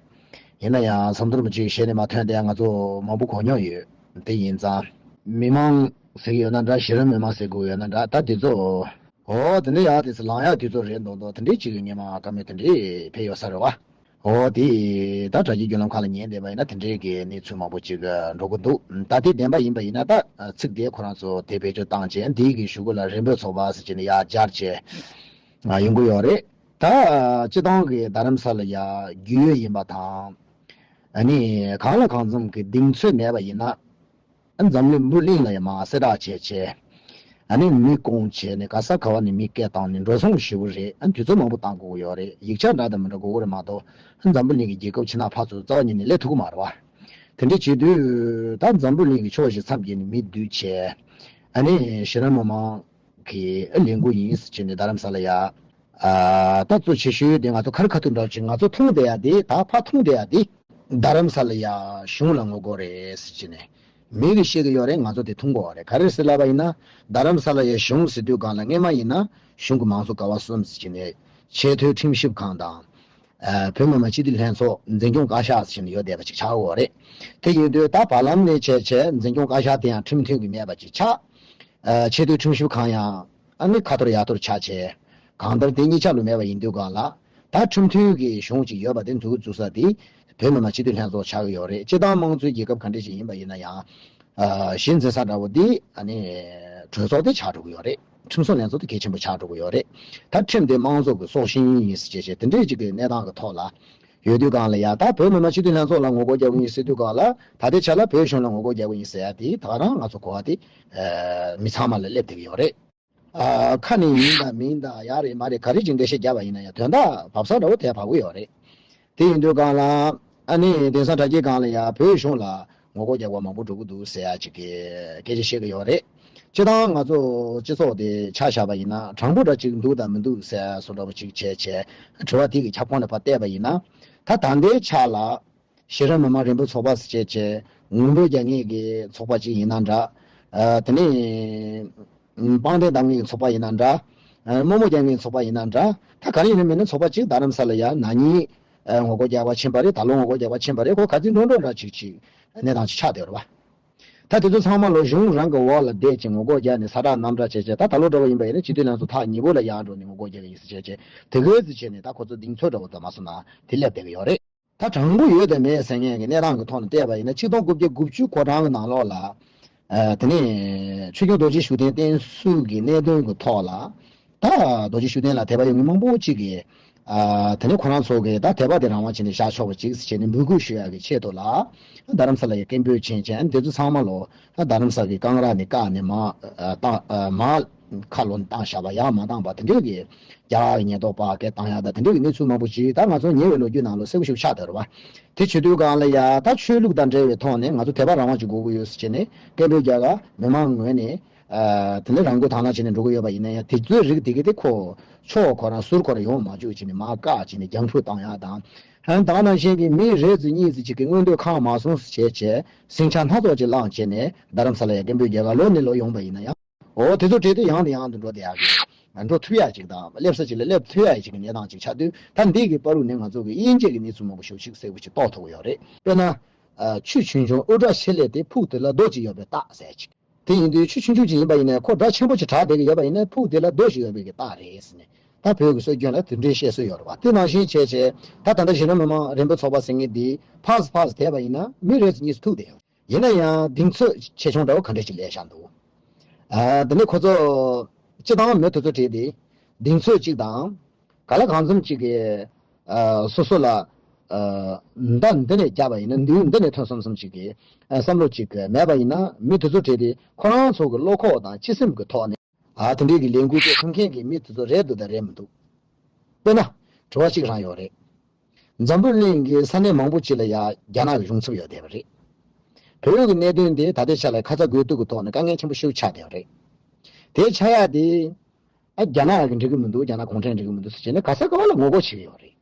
ཡིན་ན་ཡང་ཟམ་གདོང་རིན་པོ་ཆེ་གི་ཞལ་ནས་མར་ཐོན་བསྡད་ཡག་ང་ཚོ་མང་པོ་གོ་མྱོང་ཡོད། དེ་ཡིན་ཙང་། མི་མང་ཟེར་གྱི་ཡོད་ན་འདྲ། གཞི་རིམ་མི་མང་ཟེར་དགོས་ཡོད་ན་འདྲ། ད་དེ་ཚོ། འོ་དེ་འདྲ་ཡག་དེ་ཚོ་ལངས་ཡག་དུས་ཚོད་རེད་མདོག་མདོག་དེ་འདྲའི་ཅིག་གི་སྔོན་མ་བཀའ་མོལ་དེ་འདྲའི་ཕེབས་ཡོད་ས་རེད་བ། འོ་དེ་ད་དྲ་རྒྱའི་བརྒྱུད་ལམ་ཁག་ལ་ཉན་བསྡད་པ་ཡིན་ན་དེ་འདྲའི་གི་གནས་ཚུལ་མང་པོ་ཅིག་འགྲོ་གི་འདུག་ད་དེ་བདེན་པ་ཡིན་པ་ཡིན་ན་ད་ཚིག་དེ་ཁོ་རང་ཚོ་དེ་བེད་སྤྱོད་བཏང་བྱས་འདིའི་གི་གཞུག་གུ་ལ་རིམ་པས་ཚོགས་པ་ཟེར་བྱས་ནས་ཡར་སྦྱར་བྱས་ཡོང་གི་ཡོད་རེད། ད་སྤྱིར་བཏང་གི་རྡ་རམ་ས་ལ་ཡ་རྒྱུས་ཡོད་ཡིན་པ་དང་། ཨ་ནི་གང་ལ་གང་འཚམ་གི་གདེང་ཚོད་མེད་པ་ཡིན་ན། འཛམ་གླིང་འབུར་གླིང་ལ་ཡང་མར་གསལ་བསྒྲགས་བྱས་བྱས། ཨ་ནི་མི་བསྐོང་བྱས་ནས་ག་ས་ག་བ་ནས་མི་སྐད་བཏང་ནས་འགྲོ་སོང་ཞེ་པོ་རེད། ཨ་ནི་དུས་ཚོད་མང་པོ་བཏང་དགོས་ཀྱི་ཡོད་རེད། ཡིག་ཆ་འདྲ་དང་མི་འདྲ་དགོས་ཀྱི་རེད་མ་གཏོགས། ཨ་འཛམ་བུ་གླིང་གི་རྒྱལ་ཁབ་ཕྱི་ནང་ཕར་ཚུར་རྩ་བ་ཉིད་ནས་སླེབས་ཐུབ་ཀྱི་མ་རེད་བ། དེ་འདྲ་བྱེད་དུས་ད་འཛམ་བུ་གླིང་གི་ཕྱོགས་བཞི་མཚམས་བརྒྱད་ནས་མི་བསྡུས་བྱས། ཨ་ནི་གཞི་རིམ་མི་མང་གི་ཨ་ལས་འགུལ་ཡིན་ཟེར་བྱས་ནས་རྡ་རམ་ས་ལ་ཡ། ཨ་ད་གཙོ་ཆེ་ཤོས་དེ་ང་ཚོ་ཁ་རི་ཁ་ཐུག་འདྲ་བོ་ཅིག་ང་ཚོ་མཐོང་བསྡད་ཡ་དེ་ད་ཕར་མཐོང་བསྡད་ཡ་དེ། རྡ་རམ་ས་ལ་ཡ་གཞུང་ལ་ངོ་རྒོལ་རེད་ཟེར་གྱི་ནས། མི་གིས་བཤད་གི་ཡོད་རེད། ང་ཚོ་དེ་མཐོང་གི་ཡོད་རེད། ག་རེ་ཟེར་ལབ་པ་ཡིན་ན། རྡ་རམ་ས་ལ་ཡ་གཞུང་ཟེར་དུས་སྒང་ལ་སྔས་མ་ཡིན་ན་གཞུང་གི་མང་གཙོ་ཀ་བ་གསུམ་ཟེར་གྱི་ནས་ཆེས་མཐོའི་ཁྲིམས་ཞིབ་ཁང་དང་། ཨ་བོད་མི་མང་སྤྱི་འཐུས་ལྷན་ཚོགས་འཛིན་སྐྱོང་བཀའ་ཤག་ཟེར་གྱི་ནས་ཡོད་བསྡད་པ་ཅིག་ཆགས་ཀྱི་ཡོད་རེད། དེ་ཡིན་དུས་ད་བར་ལམ་ནས་བྱས་བྱས་འཛིན་སྐྱོང་བཀའ་ཤག་དེ་ཡང་ཁྲིམས་མཐུན་གྱི་མེད་པ་ཅིག་ཆགས། ཨ་ཆེས་མཐོའི་ཁྲིམས་ཞིབ་ཁང་ཡང་ཨ་ནི་ཁ་འཐོར་ཡ་འཐོར་ཆགས་བྱས། གང་ལྟར་དེ་གཉིས་ཆ་ལུགས་མེད་པ་ཡིན་དུས་སྒང་ལ། ད་ཁྲིམས་མཐུན་གྱི་གཞུང་ཅིག་ཡོད་པ་དེ་འཛུགས་འཛུགས་ས་དེ་བོད་མི་མང་སྤྱི་འཐུས་ལྷན་ཚོགས་ཆགས་ཀྱི་ཡོད་རེད། སྤྱི་བཏང་དམངས་གཙོའི་རྒྱལ་ཁབ་ག་འདྲ་ཞིག་ཡིན་པ་ཡིན་ན་ཡང་། ཨ་གཞི་འཛིན་ས་འདྲ་བོ་འདི་ཨ་ནི་གྲོས་ཚོགས་དེ་ཆགས་འགྲོ་གི་ཡོད་རེད། ཁྲིམས་བཟོ་ལྷན་ཚོགས་དེ་གལ་ཆེན་པོ་ཆགས་འགྲོ་གི་ཡོད་རེད། ད་ཁྲིམས་དེ་དམངས་གཙོ་གི་སྲོག་ཤིང་ཡིན་ཟེར་བྱས་བྱས་དེ་འདྲའི་ཅིག་གི་གནས་སྟངས་ཀྱི་ཐོག་ལ་ཡོད་དུས་སྒང་ལ་ཡ། ད་བོད་མི་མང་སྤྱི་འཐུས་ལྷན་ཚོགས་ལ་ངོ་རྒོལ་རྒྱག་གི་ཡིན་ཟེར་དུས་སྒང་ལ། ད་ལྟའི་ཆ་ལ་བོད་གཞུང་ལ་ངོ་རྒོལ་རྒྱག་གི་ཡིན་ཟེར་ཡ་དེ་ད་ག་རང་ང་ཚོ་གོ་བ་དེ་ཨ་མི་ཚང་མ་ལ་སླེབས་བསྡད་ཀྱི་ཡོད་རེད། ཨ་ཁ་ནས་ཡིན་དང་མིན་དང་ཡག་རེད་མ་རེད་ག་རེ་ཅིག་འགྲེལ་བཤད་བརྒྱབ་པ་ཡིན་ན་ཡང་དོན་དག་བབས་ས་འདྲ་བོ་དེ་བབས་ཀྱི་ཡོད་རེད། དེ་ཡིན་དུས་སྒང་ལ་ཨ་ནི་དེང་སང་དྲ་རྒྱའི་སྒང་ལ་ཡང་བོད་གཞུང་ལ་ངོ་རྒོལ་རྒྱག་པ་མང་པོ་འགྲོ་གི་འདུག་ཟེར་ཡ་ཅིག་གི་སྐད་ཆ་བཤད་ཀྱི་ཡོད་རེད། སྤྱིར་བཏང་ང་ཚོ་སྤྱི་ཚོགས་དེ་ཆ་བཞག་པ་ཡིན་ན་དྲང་པོ་འདྲ་ཅིག་འདུག་དང་མི་འདུག་ཟེར་ཡ་བཟོ་འདྲ་བོ་ཅིག་བྱས་བྱས་དྲི་བ་དེ་གི་ཁྱབ་ཁོངས་ནས་ཕར་བལྟས་པ་ཡིན་ན། ད་ད་ལྟའི་ཆ་ལ། གཞི་རིམ་མི་མང་རིམ་པའི་ཚོགས་པ་ཟེར་བྱས་བྱས། ངུ་འབོད་རྒྱག་མཁན་གྱི་ཚོགས་པ་ཅིག་ཡིན་ན་འདྲ། ཨ་དེ་ནས་ཨམ་པང་གདན་བསྡམ་མཁན་གྱི་ཚོགས་པ་ཡིན་ན་འདྲ། ཨ་རྨོ་མོ་རྒྱག་མཁན་གྱི་ཚོགས་པ་ཡིན་ན་འདྲ། ད་ག་རེ་ཡིན་ན་མིན་ན་ཚོགས་པ་གཅིག་རྡ་རམ་ས་ལ་ཡ་ན་ནིང་ཨ་ངོ་རྒོལ་རྒྱག་པ་ཕྱིན་པ་རེད། ད་ལོ་ངོ་རྒོལ་རྒྱག་པ་ཕྱིན་པ་རེད། ཁོ་ག་ཚོད་འགྲོ་འགྲོ་འདྲ་ཅིག་ཅིག་གནས་སྟངས་ཅིག་ཆགས་བསྡད་ཡོད་རེད་པ། ད་དེ་ཚོ་ཚང་མ་ལོ་གཞུང་རང་གི་འོག་ལ་བསྡད་ཅིང་ངོ་རྒོལ་རྒྱག་ནས་ས་བསྒྲགས་གནམ་བསྒྲགས་བྱས་བྱས། ད་ད་ལོ་འདྲ་བ་ཡིན་པ་ཡིན་ན་སྤྱི་འཐུས་ལྷན་ཚོགས་ཐག་ཉེ་པོ་ལ་ཡར་འགྲོ་ནས་ངོ་རྒོལ་རྒྱག་གི་ཡིན་ཟེར་བྱས་བྱས། དེ་གའི་ཟེར་བྱས་ནས་ད་ཁོ་ཚོ་གདེང་ཚོད་འདྲ་བོ་དང་མ་སོང་ན་དེ་སླེབས་བསྡད་ཀྱི་ཡོད་རེད། ད་དྲང་པོ་ཡོད་དང་མེད་ཟེར་མཁན་གྱི་གནས་སྟངས་ཀྱི་ཐོག་ནས་བལྟས་པ་ཡིན་ན། ཆིག་སྟོང་དགུ་བརྒྱ་དགུ་བཅུ་གོ་གྲངས་ཀྱི་ནང་ལོགས་ལ། ཨ་དེ་ནས་ཆོས་སྐྱོང་རྡོ་རྗེ་ཤུགས་ལྡན་བསྟེན་གསོལ་གྱི་གནད་དོན་གྱི་ཐོག་ལ། ད་རྡོ་རྗེ་ཤུགས་ལྡན་ལ་དད་པ་ཡོད་མཁན་མང་པོ་ཅིག་གིས། ཨ་དེ་ནས་ཁོ་རང་ཚོ་གིས་ད་དད་པ་དེ་རང་དབང་བྱས་ནས་བཞག་ཆོག་པ་ཅིག་ཟེར་བྱས་ནས་འབོད་སྐུལ་ཞུ་ཡག་གི་ཆེད་དུ་ལ། རྡ་རམ་ས་ལ་ཡི་སྐད་འབོད་ཕྱིན་བྱས། ཨ་དེ་ཚོ་ཚང་མ་ལོ་ད་རྡ་རམ་ས་གི་ཀང་ར་ནས་བཀག་ནས་མར་ཨ་བཏང་། ཨ་མར་ཁ་ལོ་བཏང་བཞག་པ། ཡར་མ་བཏང་པ་དེ་འདྲས་ཀྱི་རྒྱ་གར་གྱི་ཉེན་རྟོག་པ་སྐད་བཏང་ཡག་དང་དེ་འདྲས་ཀྱི་གནས་ཚུལ་མང་པོ་ཅིག་ད་ང་ཚོ་ཉེ་བའི་ལོ་རྒྱུས་ནང་ལོ་གསལ་པོ་ཞིག་ཆགས་བསྡད་རེད་བ། དེ་བྱེད་དུས་སྒང་ལ་ཡ་ད་ཆོས་ལུགས་དང་འབྲེལ་བའི་ཐོག་ནས་ང་ཚོ་དད་པ་རང་དབང་ཅིག་དགོས་ཀྱི་ཡོད་ཟེར་བྱས་ནས་སྐད་འབོད་རྒྱག་ག་མི་མང་ངོས་ནས། ཨ་དེ་ནས་རང་འགུལ་དང་བླངས་བྱས་ནས་འགྲོ་གི་ཡོད་པ་ཡིན་ན་ཡང་། དེ་ཚོའི་རིགས་དེ་གས་དེ་ཁོ་ཕྱོགས་ཁོ་རང་ཟུར་ཁོ་རང་ཡོང་མ་བཅུག་བྱས་ནས་མར་བཀག་བྱས་ནས་རྒྱང་འཕུར་བཏང་ཡག་དང་། ཨ་ད་ག་ནང་བཞིན་གྱི་མི་རེ་ཚོ་གཉིས་ཚོ་ཅིག་གིས་མངོན་འདོད་ཁེངས་མ་སོང་ཟེར་བྱས་བྱས་ཟིང་ཆ་སྣ་ཚོགས་ཅིག་བསླངས་བྱས་ནས་རྡ་རམ་ས་ལ་ཡ་སྐད་འབོད་རྒྱག་ག་ལོག་ནས་ལོག་ཡོང་པ་ཡིན་ན་ཡང་། འོ་དེ་ཚོ་གྲས་དེ་ཡང་ནས་ཡང་དུ་འགྲོ་བསྡད་ཡག་གི། འགྲོ་ཐུབ་ཡག་ཅིག་དང་། སླེབས་ས་ཅིག་ལ་སླེབས་ཐུབ་ཡག་ཅིག་གི་གནས་སྟངས་ཅིག་ཆགས་དུས། ད་འདི་གི་བར་དུ་ནས་ང་ཚོ་གི་དབྱེ་འབྱེད་ཀྱི་གནས་ཚུལ་མང་པོ་ཞེ་པོ་ཅིག་གསལ་པོ་ཅིག་རྟོགས་ཐུབ་ཀྱི་ཡོད་རེད། དཔེར་ན། ཨ་ཆུ་ཆུང་ཆུང་དབུ་སྐྲ་ཆེ་ལེ་དེ་ཕུག་དེ་ལ་རྡོ་གཅིག་ཡོད་པའི་རྟགས་ཟེར་ཅིག་དེ་ཡིན་དུས་ཆུ་ཆུང་ཆུང་ཅིག་ཡིན་པ་ཡིན་ན་ཁོ་སྒྲ་ཆེན་པོ་ཅིག་གྲགས་བསྡད་ཀྱི་ཡོད་པ་ཡིན་ན་ཕུག་དེ་ལ་རྡོ་ཞིག་ཡོད་པའི་གི་རྟགས་རེད་ཟེར་ནས། ད་བོད་ཀྱི་སྲོལ་རྒྱུན་ལ་དེ་འདྲའི་བཤད་སྲོལ་ཡོད་རེད་བ། དེ་ནང་བཞིན་བྱས་བྱས་ད་ད་ལྟ་གཞི་རིམ་མི་མང་རིམ་པ་ཚོགས་པ་ཟེར་མཁན་འདི་ཕར་ཕར་བསྡད་པ་ཡིན་ན་མི་རེ་ཚོ་གཉིས་སུ་ཐུག་བསྡད་ཡོད། ཡིན་ན་ཡང་གདེང་ཚོད་ཆེ་ཆུང་འདྲ་བོ་ག་འདྲ་ཞིག་སླེབས་བཞག་འདུག་ཨ་དེ་ནས་ཁོ་ཚོ་སྤྱི་བཏང་མི་དེ་ཚོ་གྲས་དེ་གདེང་ཚོད་ཅིག་དང་། གང་ལ་གང་འཚམ་ཅིག་གིས་ཨ་སོ་སོ་ལ་ཨ་མདའ་འདི་ནས་བརྒྱབ་པ་ཡིན་ན་མདུན་འདི་ནས་ཐོན་སོང་བསམ་ཅིག་གི་ཨ་བསམ་བློ་ཅིག་མེད་པ་ཡིན་ན། མི་དེ་ཚོ་གྲས་དེ་ཁོ་རང་ཚོ་གི་བློ་ཁོག་དང་སྤྱི་སེམས་ཀྱི་ཐོག་ནས་ཨ་དེ་འདྲའི་གི་ལས་འགུལ་དེ་ཐོན་མཁན་གྱི་མི་དེ་ཚོ་རེད་འདུག་དང་རེད་མི་འདུག་དཔེར་ན་དྲི་བ་གཅིག་རང་ཡོད་རེད། འཛམ་བུ་གླིང་གི་ས་གནས་མང་པོ་ཅིག་ལ་ཡ་རྒྱ་ནག་གི་གཞུང་ཚབ་ཡོད་བསྡད་པ་རེད། བོད་ཀྱི་གནད་དོན་དེ་ད་ལྟའི་ཆ་ལ་ཁ་ཚ་དགོས་གཏུག་གི་ཐོག་ནས་དཀའ་ངལ་ཆེན་པོ་ཞིག་ཆགས་བསྡད་པ་རེད། དེ་ཆགས་ཡ་དེ་ཨ་རྒྱ་ནག་གིས་འགྲིག་གི་མི་འདུག་རྒྱ་ནག་གུང་ཁྲན་འགྲིག་གི་མི་འདུག་ཟེར་བྱས་ནས་ག་ས་ག་བ་ལ་ངོ་རྒོལ་བྱེད་ཀྱི་ཡོད་རེད།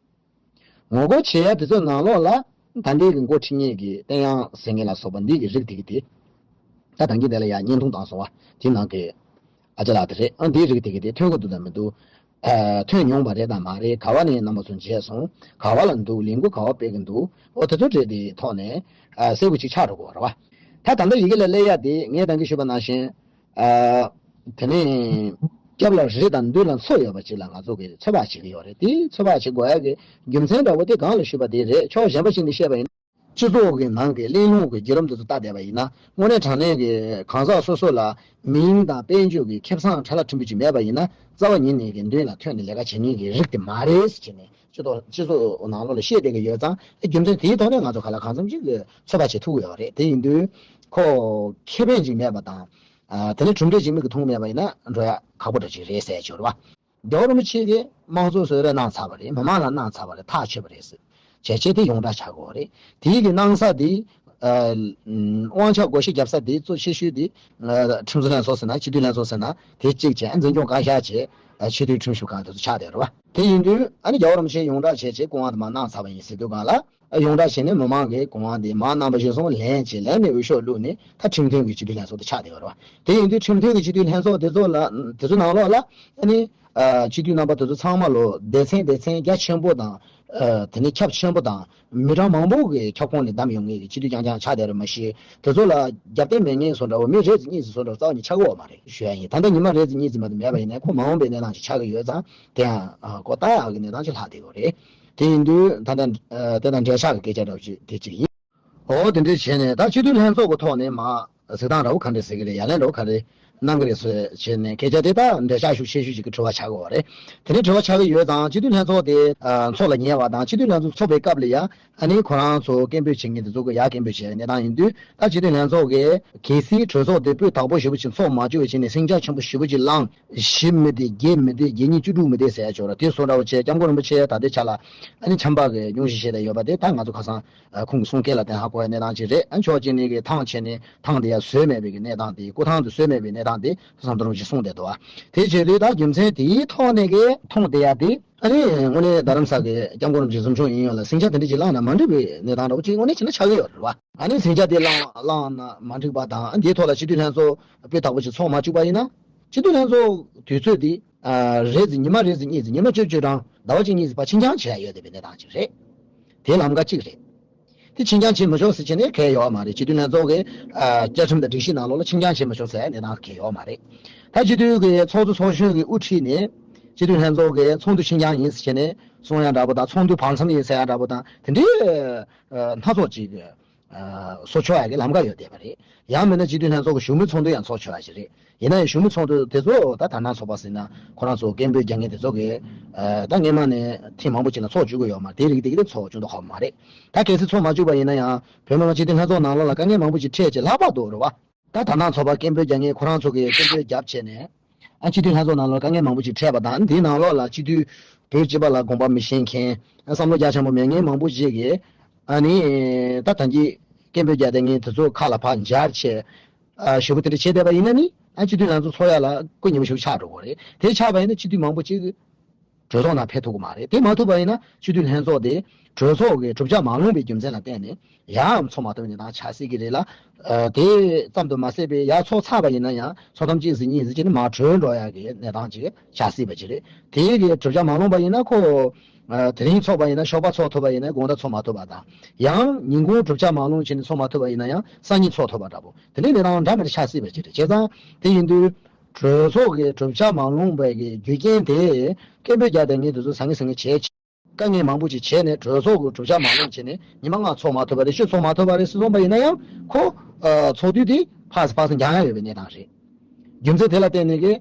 ངོ་རྒོལ་བྱེད་ཡ་དེ་ཚོའི་ནང་ལོགས་ལ་ ད་འདི་གི་འགོ་ཁྲིད་མཁན་གྱི་བསྟན་དབྱངས་ཟེར་མཁན་ལ་སོགས་པ་འདི་གི་རིགས་དེ་གི་དེ། ད་ད་གིན་དེ་ལ་ཡ་བརྙན་ཐུང་བཏང་སོང་བ། དེ་ནང་གི་ཨ་ཅག་ལགས་དེ་རེད། ཨ་འདིའི་རིགས་དེ་གི་དེ་ཐོན་གི་འདུག་དང་མི་འདུག་ཨ་ཐོན་མྱོང་བ་རེད་དང་མ་རེད། ག་བ་ནས་རྣམ་པ་ཚོ་མཇལ་སོང་། ག་བ་ལ་འདུག་ལས་འགུལ་ག་བ་སྤེལ་གི་འདུག་འོ་དེ་ཚོ་བྲིས་དེ་ཐོག་ནས་ཨ་གསལ་པོ་ཅིག་ཆགས་འགྲོ་གི་ཡོད་རེད་བ། ད་ད་ལྟ་ཡི་གེ་ལ་སླེབས་ཡ་དེ་ངས་ད་གིན་ཞུས་པ་ནང་བཞིན། ཨ་དེ་ནས་སྐྱབས་ལ་རེ་དང་མདུན་ལ་མཚོ་ཡོད་པ་ཅིག་ལ་ང་ཚོ་གིས་ཚོད་དཔག་བྱེད་ཀྱི་ཡོད་རེད། དེ་ཚོད་དཔག་བྱེད་དགོས་ཡ་གི་རྒྱུ་མཚན་འདྲ་བོ་དེ་གང་ལ་ཞུས་པ་དེ་རེད། ཕྱོགས་གཞན་པ་ཞིག་ནས་བཤད་པ་ཡིན་ན། སྤྱི་ཚོགས་ཀྱི་ནང་གི་གླེང་སློང་གི་བརྒྱུད་རིམ་དེ་ཚོ་ལྟ་བསྡད་པ་ཡིན་ན། དངོས་གནས་དྲང་གནས་ཀྱི་གང་ཟག་སོ་སོ་ལ་མིང་དང་དཔལ་འབྱོར་གྱི་ཁེ་བཟང་ཕྲ་ལ་ཕྲན་བུ་ཅིག་མེད་པ་ཡིན་ན། རྩ་བ་ཉིད་ནས་ཀྱི་མདུན་ལ་ཐོན་ནས་ལས་ཀ་བྱེད་མཁན་གྱི་རིགས་དེ་མ་རེད་ཟེར་ནས་སྤྱི་ཚོགས་སྤྱི་ཚོགས་ནང་ལོགས་ལ་བཤད་བསྡད་ཀྱི་ཡོད་ཙང་། རྒྱུ་མཚན་དེའི་ཐོག་ནས་ང་ཚོ་ག་ལ་གང་འཚམ་ཅིག་གི་ཚོད་དཔག་བྱེད་ཐུབ་ཀྱི་ཡོད་རེད། དེ་ཡིན་དུས་ཁོ་ཁེ་ཕན་ཅིག་མེད་པ་དང་། ཨ་དེ་ནས་གྲུབ་འབྲས་ཅིག་མིག་གིས་མཐོང་མེད་པ་ཡིན་ན་འགྲོ་ཡ་ཁག་པོ་འདྲ་ཅིག་རེད་ཟེར་ཡ་ཅིག་ཡོད་རེད་བ། རྒྱལ་བ་རིན་པོ་ཆེ་གིས་དམངས་གཙོ་གསོལ་རས་གནང་ཚར་བ་རེད། མི་མང་ལ་གནང་ཚར་བ་རེད། ཐག་ཆོད་པ་རེད་ཟེར། བྱས་རྗེས་དེ་ཡོངས་གྲགས་ཆགས་དགོས་རེད། དེའི་གི་གནང་ས་དེ། ཨ་དབང་ཆ་བགོ་བཤའ་བརྒྱབ་ས་དེ་གཙོ་ཆེ་ཤོས་དེ། ཨ་ཁྲིམས་བཟོ་ལྷན་ཚོགས་ཟེར་ན། སྤྱི་འཐུས་ལྷན་ཚོགས་ཟེར་ན་དེ་གཅིག་བྱས། འཛིན་སྐྱོང་བཀའ་ཤག་བྱས། ཨ་ཆེས་མཐོའི་ཁྲིམས་ཞིབ་ཁང་དེ་ཚོ་ཆགས་བསྡད་ཡོད་རེད་བ། དེ་ཡིན་དུས་ཨ་ནི་རྒྱལ་བ་རིན་པོ་ཆེ་ཡོངས་གྲགས་བྱས་བྱས་སྐུ་དབང་དེ་མར་གནང་ཚར་བ་ཡིན་ཟེར་དུས་སྒང་ལ། ཡོངས་གྲགས་བྱས་ནས་མི་མང་གིས་སྐུ་དབང་དེ་མར་རྣམ་པ་གཞིར་བཟུང་ལེན་བྱས། ལེན་ནས་འོས་ཤོག་བླུགས་ནས་ད་ཁྲིམས་མཐུན་གྱི་སྤྱི་འཐུས་ལྷན་ཚོགས་དེ་ཆགས་བསྡད་ཡོད་རེད་བ། དེ་ཡིན་དུས་ཁྲིམས་མཐུན་གྱི་སྤྱི་འཐུས་ལྷན་ཚོགས་དེ་ཚོ་ལ། དེ་ཚོ་ནང་ལོགས་ལ་ཨ་ནི་ཨ་སྤྱི་འཐུས་རྣམ་པ་དེ་ཚོ་ཚང་མ་ལོ་སྡེ་ཚན་སྡེ་ཚན་རྒྱ་ཆེན་པོ་དང་། ཨ་དེ་ནས་ཁྱབ་ཆེན་པོ་དང་མི་གྲངས་མང་པོ་གི་ཁྱབ་ཁོངས་ནས་བདམས་ཡོང་མཁན་གྱི་སྤྱི་འཐུས་རྐྱང་རྐྱང་ཆགས་བསྡད་རེད། མ་གཞི་དེ་ཚོ་ལ་རྒྱབ་རྟེན་མེད་མཁན་བཟོ་འདྲ་བོ། མི་རེ་ཟིག་གཉིས་ཟིག་བཟོ་འདྲ་བོ་རྩ་བ་ནས་ཆགས་ཀྱི་ཡོད་མ་རེད་ཞུ་ཡ་ཡིན། ད་ལྟ་ཉི་མ་རེ་ཟིག་གཉིས་ཟིག་མ་གཏོགས་མེད་པ་ཡིན་ན་ཁོ་མ་འོངས་པའི་གནས་སྟངས་ཅིག་ཆགས་ཀྱི་ཡོད་ཙང་། དེ་ཡང་ཨ་གོ་ལྟ་ཡག་གི་གནས་སྟངས་ཅིག་ལྷག་བསྡད་ཡོད་རེད། དེ་ཡིན་དུས་ད་ལྟ་ཨ་དེ་དང་འབྲེལ་ཆགས་ཀྱི་སྐད་ཆ་འདྲ་བོ་ཅིག་དེ་གཅིག་ཡིན། འོ་དེ་འདྲ་བྱས་ནས་ད་སྤྱི་འཐུས་ལྷན་ཚོགས་ཀྱི་ཐོག་ནས་མར་གཟིགས་སྟངས་འདྲ་བོ་ག་འདྲ་ཟེར་གྱི་རེད། ཡ་ལན་འདྲ་བོ་ག་རེ་གནང་གི་རེད་ཟེར་བྱས་ནས་སྐད་ཆ་དེ་ད་འདྲ་ཆགས་ཤུགས་ཆེ་ཤོས་ཅིག་གི་དྲི་བ་ཆགས་ཀྱི་ཡོད་རེད། དེ་ནས་དྲི་བ་ཆགས་ཀྱི་ཡོད་ཙང་། སྤྱི་འཐུས་ལྷན་ཚོགས་དེ་ཨ་ཚོགས་ལ་ཉེ་བ་དང་། སྤྱི་འཐུས་ལྷན་ཚོགས་ཚོགས་པའི་སྐབས་ལ་ཡ་ཨ་ནི་ཁོ་རང་ཚོ་སྐད་འབོད་བྱེད་མཁན་དེ་ཚོ་གི་ཡ་སྐད་འབོད་བྱས་པའི་གནས་སྟངས་ཡིན་དུས། ད་སྤྱི་འཐུས་ལྷན་ཚོགས་ཀྱིས་གལ་སྲིད་གྲོས་ཚོགས་དེ་སྤུས་དག་པོ་ཞེ་པོ་ཅིག་ཚོགས་མ་བཅུག་པ་བྱས་ནས་ཟིང་ཆ་ཆེན་པོ་ཞེ་པོ་ཅིག་བསླངས། བཞི་མི་བདེ། བརྒྱད་མི་བདེ། བརྒྱད་གཉིས་བཅུ་དྲུག་མི་བདེ་ཟེར་ཡ་ཅིག་ཡོད་རེད། དེ་བཟོ་འདྲ་བོ་བྱས། སྐྱབས་མགོན་རིན་པོ་ཆེ་ད་ལྟའི་ཆ་ལ་ཨ་ནི་ཆམ་པ་གི་སྙུང་གཞི་བཞེས་བསྡད་ཡོད་པ་དེ་ད་ང་ཚོ་ཁ་སང་ཨ་ཁོང་གི་གསུང་སྐད་ལ་བརྟེན་ཧ་གོ་ཡ་གནས་སྟངས་ཅིག་རེད། ཨ་ཕྱོགས་གཅིག་ནས་གི་ཐང་ཆད་ནས་ཐང་དེ་ཡར་བཟོས་མེད་པའི་གི་གནས་སྟངས་དེ། སྐུ་ཐང་དེ་བཟོས་མེད་པའི་གནས་སྟངས་དེ་ཁ་སང་དོ་རུང་ཅིག་གསུངས་བསྡད་འདུག་ཨ། དེ་བྱས་དུས་ད་རྒྱུ་མཚན་དེའི་ཐོག་ནས་གི་མཐོང་བསྡད་ཡ་དེ། ཨ་ནི་དངོས་གནས་རྡ་རམ་ས་གི་སྐྱབས་མགོན་རིན་པོ་ཆེ་འཛོམས་ཆུང་ཡིན་ཡང་ལ་ཟིང་ཆ་དེ་འདྲ་ཅིག་བསླངས་ན་མ་འགྲིག་པའི་གནས་སྟངས་འདྲ་བོ་ཅིག་དངོས་གནས་བྱས་ན་ཆགས་ཀྱི་ཡོད་རེད་བ། ཨ་ནི་ཟིང་ཆ་དེ་བསླངས་བསླངས་ན་མ་འགྲིག་པ་དང་། ཨ་འདིའི་ཐོག་ལ་སྤྱི་འཐུས་ལྷན་ཚོགས་སྤུས་དག་པོ་ཅིག་ཚོགས་མ་བཅུག་པ་ཡིན་ན། སྤྱི་འཐུས་ལྷན་ཚོགས་དུས་ཚོད་དེ་ཨ་རེ་ཟིག་ཉི་མ་རེ་ཟིག་གཉིས་ཟིག་ཉི་མ་བཅུ་བཅུ་གྲངས་ཟླ་བ་གཅིག་གཉིས་ཟིག་ཕར་ཕྱིན་རྐྱང་བྱེད་ཡ་ཡོད་བསྡད་པའི་གནས་སྟངས་ཅིག་རེད། དེ་ལམ་ཁ་གཅིག་རེད། དེ་ཕྱིན་རྐྱང་བྱེད་མི་ཆོག་ཟེར་བྱས་ནས་གང་ཡང་ཡོད་མ་རེད། སྤྱི་འཐུས་ལྷན་ཚོགས་ཀྱི་ཨ་བཅའ་ཁྲིམས་དང་སྒྲིག་གཞི་ནང་ལོགས་ལ་ཕྱིན་རྐྱང་བྱེད་མི་ཆོག་ཟེར་ཡ་གནས་སྟངས་གང་ཡང་ཡོད་མ་རེད། ད་སྤྱི་འཐུས་ཀྱི་ཚོགས་གཙོ་ཚོགས་གཞོན་གྱི་དབུ་ཁྲིད་ནས་སྤྱི་འཐུས་ལྷན་ཚོགས་ཀྱི་ཚོགས་འདུ་ཕྱིན་རྐྱང་ཡིན་ཟེར་བྱས་ནས་གསུང་ཡ་འདྲ་པོ་དང་། ཚོགས་འདུ་བར་མཚམས་ཡིན་ཟེར་ཡ་འདྲ་པོ་དང་། དེ་འདྲའི་ཨ་སྣ་ཚོགས་ཅིག་ཨ་བཟོ་ཆོག་ཡ་གི་ལམ་ཁ་ཡོད་བསྡད་པ་རེད། ཡང་མིན་ན་སྤྱི་འཐུས་ལྷན་ཚོགས་ཀྱི་བཞུགས་མོལ་ཚོགས་འདུ་ཡང་ཚོགས་ཆོག་ཡ་ཞིག་རེད། ཡིན་ན་ཡང་བཞུགས་མོལ་ཚོགས་འདུ་དེ་ཚོ་ད་དར་ནག་ཚོགས་པ་ཟེར་ན་ཁོ་རང་ཚོ་སྐད་འབོད་རྒྱག་མཁན་དེ་ཚོ་གིས་ཨ་ད་སྔས་མ་ནས་ཐེངས་མང་པོ་ཅིག་ལ་ཚོགས་བཅུག་གི་ཡོད་མ་རེད། དེ་རིགས་དེ་གི་དེ་ཚོགས་བཅུག་མདོག་ཁ་པོ་མ་རེད། ད་གལ་སྲིད་ཚོགས་མ་བཅུག་པ་ཡིན་ན་ཡང་བོད་མི་མང་སྤྱི་འཐུས་ལྷན་ཚོགས་ནང་ལོགས་ལ་དཀའ་ངལ་མང་པོ་ཅིག་འཕྲད་བྱས་ལྷག་པར་དུ་རེད་བ། ད་དར་ནག་ཚོགས་པ་སྐད་འབོད་རྒྱག་མཁན་ཁོ་རང་ཚོ་གིས་སྐད་འབོད་བརྒྱབ་བྱས་ནས། ཨ་སྤྱི་འཐུས་ལྷན་ཚོགས་ནང་ལ་དཀའ་ངལ་མང་པོ་ཅིག་འཕྲད་པ་དང་། འདིའི་ནང་ལོགས་ལ་སྤྱི་འཐུས་བོད་སྤྱི་པ་ལ་དགོངས་པ་མི་བཞེས་མཁན། ཨ་བསམ་བློ་རྒྱ་ཆེན་པོ་མེད་མཁན་མང་པོ་ཅིག་གིས། ཨ་ནི་ད་ད་གིན་སྐད་འབོད་རྒྱག་བསྡད་མཁན་དེ་ཚོ་ཁ་ལ་ཕར་འབྱར་བྱས། ཨ་ཞེ་པོ་དེ་འདྲ་བྱས་བསྡད་པ་ཡིན་ན་ནི། ཨ་སྤྱི་འཐུས་ལྷན་ཚོགས་ཚོགས་ཡ་ལ་སྐུ་ཉེ་པོ་ཞིག་ཆགས་འགྲོ་གི་རེད། དེ་ཆགས་པ་ཡིན་ན་སྤྱི་འཐུས་མང་པོ་ཅིག་གྲོས་ཚོགས་ནང་ཕེབས་ཐུབ་ཀྱི་མ་རེད། དེ་མ་ཐུབ་པ་ཡིན་ན་སྤྱི་འཐུས་ལྷན་ཚོགས་དེ་གྲོས་ཚོགས་ཀྱི་གྲུབ་ཆ་མ་ལོངས་པའི་རྒྱུ་མཚན་ལ་བརྟེན་ནས་ཡང་ཚོགས་མ་ཐུབ་པའི་གནས་སྟངས་ཆགས་སྲིད་ཀྱི་རེད་ལ། ཨ་དེ་ཙམ་དུ་མ་ཟད་པའི་ཡར་ཚོགས་ཚར་བ་ཡིན་ན་ཡང་ཚོགས་ཐེངས་གཅིག་ཟིག་གཉིས་ཟིག་བྱས་ནས་མར་གྲོལ་འགྲོ་ཡ་གི་གནས་སྟངས་ཅིག་ཆགས་སྲིད་པ་ཅིག་རེད། དེ་གི་གྲུབ་ཆ་མ་ལོངས་པ་ཡིན་ན་ཁོ་ཨ་དེ་རིང་ཚོགས་པ་ཡིན་ན་ཞོགས་པ་ཚོགས་ཐུབ་པ་ཡིན་ན་དགོང་དག་ཚོགས་མ་ཐུབ་པ་དང་། ཡང་ཉིན་གུང་གྲུབ་ཆ་མ་ལོངས་བྱས་ནས་ཚོགས་མ་ཐུབ་པ་ཡིན་ན་ཡང་སང་ཉིན་ཚོགས་ཐུབ་པ་འདྲ་པོ། དེ་འདྲའི་གནས་སྟངས་འདྲ་མི་འདྲ་ཆགས་སྲིད་པ་ཅིག་རེད། བྱས་ཙང་དེ་ཡིན་དུས་གྲོས་ཚོགས་ཀྱི་གྲུབ་ཆ་མ་ལོངས་པའི་གི་རྒྱུ་རྐྱེན་དེ་སྐད་འབོད་རྒྱག་བསྡད་མཁན་དེ་ཚོ་ཟང་ངེ་ཟིང་ངེ་བྱས། དཀའ་ངལ་མང་པོ་ཅིག་བྱས་ནས་གྲོས་ཚོགས་ཀྱི་གྲུབ་ཆ་མ་ལོངས་བྱས་ནས་ཉི་མ་ལྔ་ཚོགས་མ་ཐུབ་པ་རེད། ཕྱེད་ཚོགས་མ་ཐུབ་པ་རེད་ཟེར་སོང་པ་ཡིན་ན་ཡང་ཁོ་ཨ་ཚོགས་དུས་དེ་ཕར་ཕར་ཚུར་འགྱངས་ཡ་ཡོད་པའི་གནས་སྟངས་རེད། རྒྱུ་མཚན་དེ་ལ་བརྟེན་ནས་ཀྱི་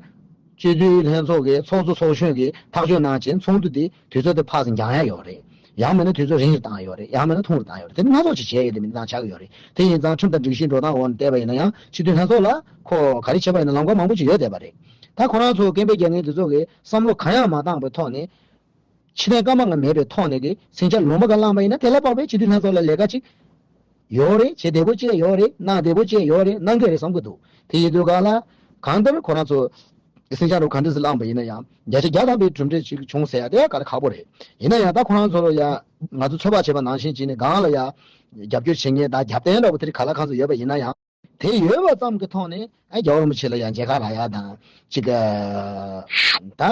སྤྱི་འཐུས་ལྷན་ཚོགས་ཀྱི་ཚོགས་གཙོ་ཚོགས་གཞོན་གྱིས་ཐག་གཅོད་གནང་བྱས་ཚོགས་འདུ་དེ་དུས་ཚོད་དེ་ཕར་ཚུར་འགྱངས་ཡ་ཡོད་རེད། ཡང་མིན་ན་དུས་ཚོད་རིང་རུ་བཏང་ཡ་ཡོད་རེད། ཡང་མིན་ན་ཐུང་རུ་བཏང་ཡ་ཡོད་རེད། དེ་སྣ་ཚོགས་ཅིག་བྱས་ཡོད་དེ་མི་འདང་ཆགས་ཀྱི་ཡོད་རེད། དེ་ཡིན་ཙང་ཁྲིམས་དང་སྒྲིག་གཞིའི་འགྲོ་སྟངས་འོག་ནས་བལྟས་པ་ཡིན་ན་ཡང་སྤྱི་འཐུས་ལྷན་ཚོགས་ལ་ཁོ་ག་རེ་བྱས་པ་ཡིན་ན་ལམ་ཁ་མང་པོ་ཅིག་ཡོད་བསྡད་པ་རེད། ད་ཁོ་རང་ཚོ་སྐད་འབོད་རྒྱག་མཁན་དེ་ཚོ་གིས་བསམ་བློ་གང་ཡང་མ་བཏང་བའི་ཐོག་ནས། ཕྱི་ནས་སྐར་མ་ལྔ་མེད་པའི་ཐོག་ནས་ཀྱི་ཟིང་ཆ་ལུང་པ་ག་བླངས་པ་ཡིན་ན། དེ་ལ་དཔག་པའི་སྤྱི་འཐུས་ལྷན་ཚོགས་ལ་ལས་ཀ་ཅིག་ཡོད་རེད། བྱེད་བདེ་པོ་བྱས་ཡོད་རེད། གནང་བདེ་པོ་བྱས་ཡོད་རེད། གནང་གི་རེད་བསམ་གྱི་འདུག་དེ་ཡིན་དུས་ག་ལ་གང་ལྟར་ཁོ་རང་ཚོ་ སེང་ལྕགས་རུ་ག་འདྲ་ཟིག་བླངས་པ་ཡིན་ན་ཡང་བརྒྱ་ཆ་བརྒྱ་ཐམ་པའི་གྲུབ་འབྲས་ཅིག་བྱུང་ཟེར་ཡ་དེ་ཡང་དཀའ་ལས་ཁག་པོ་རེད། ཡིན་ན་ཡང་ད་ཁོ་རང་ཚོ་ལ་ཡང་ང་ཚོ་ཚོད་དཔག་བྱས་པ་ནང་བཞིན་བྱས་ནས་སྒང་ལ་ཡང་རྒྱབ་སྐྱོར་བྱེད་མཁན་དང་རྒྱབ་རྟེན་འདྲ་པོ་དེ་རིགས་ག་ལ་གང་ཚོད་ཡོད་པ་ཡིན་ན་ཡང་། དེ་ཡོད་པ་ཙམ་གྱི་ཐོག་ནས་ཨ་རྒྱལ་བ་རིན་པོ་ཆེ་ལ་ཡང་མཇལ་ཁ་རག་ཡ་དང་ཅིག་ད་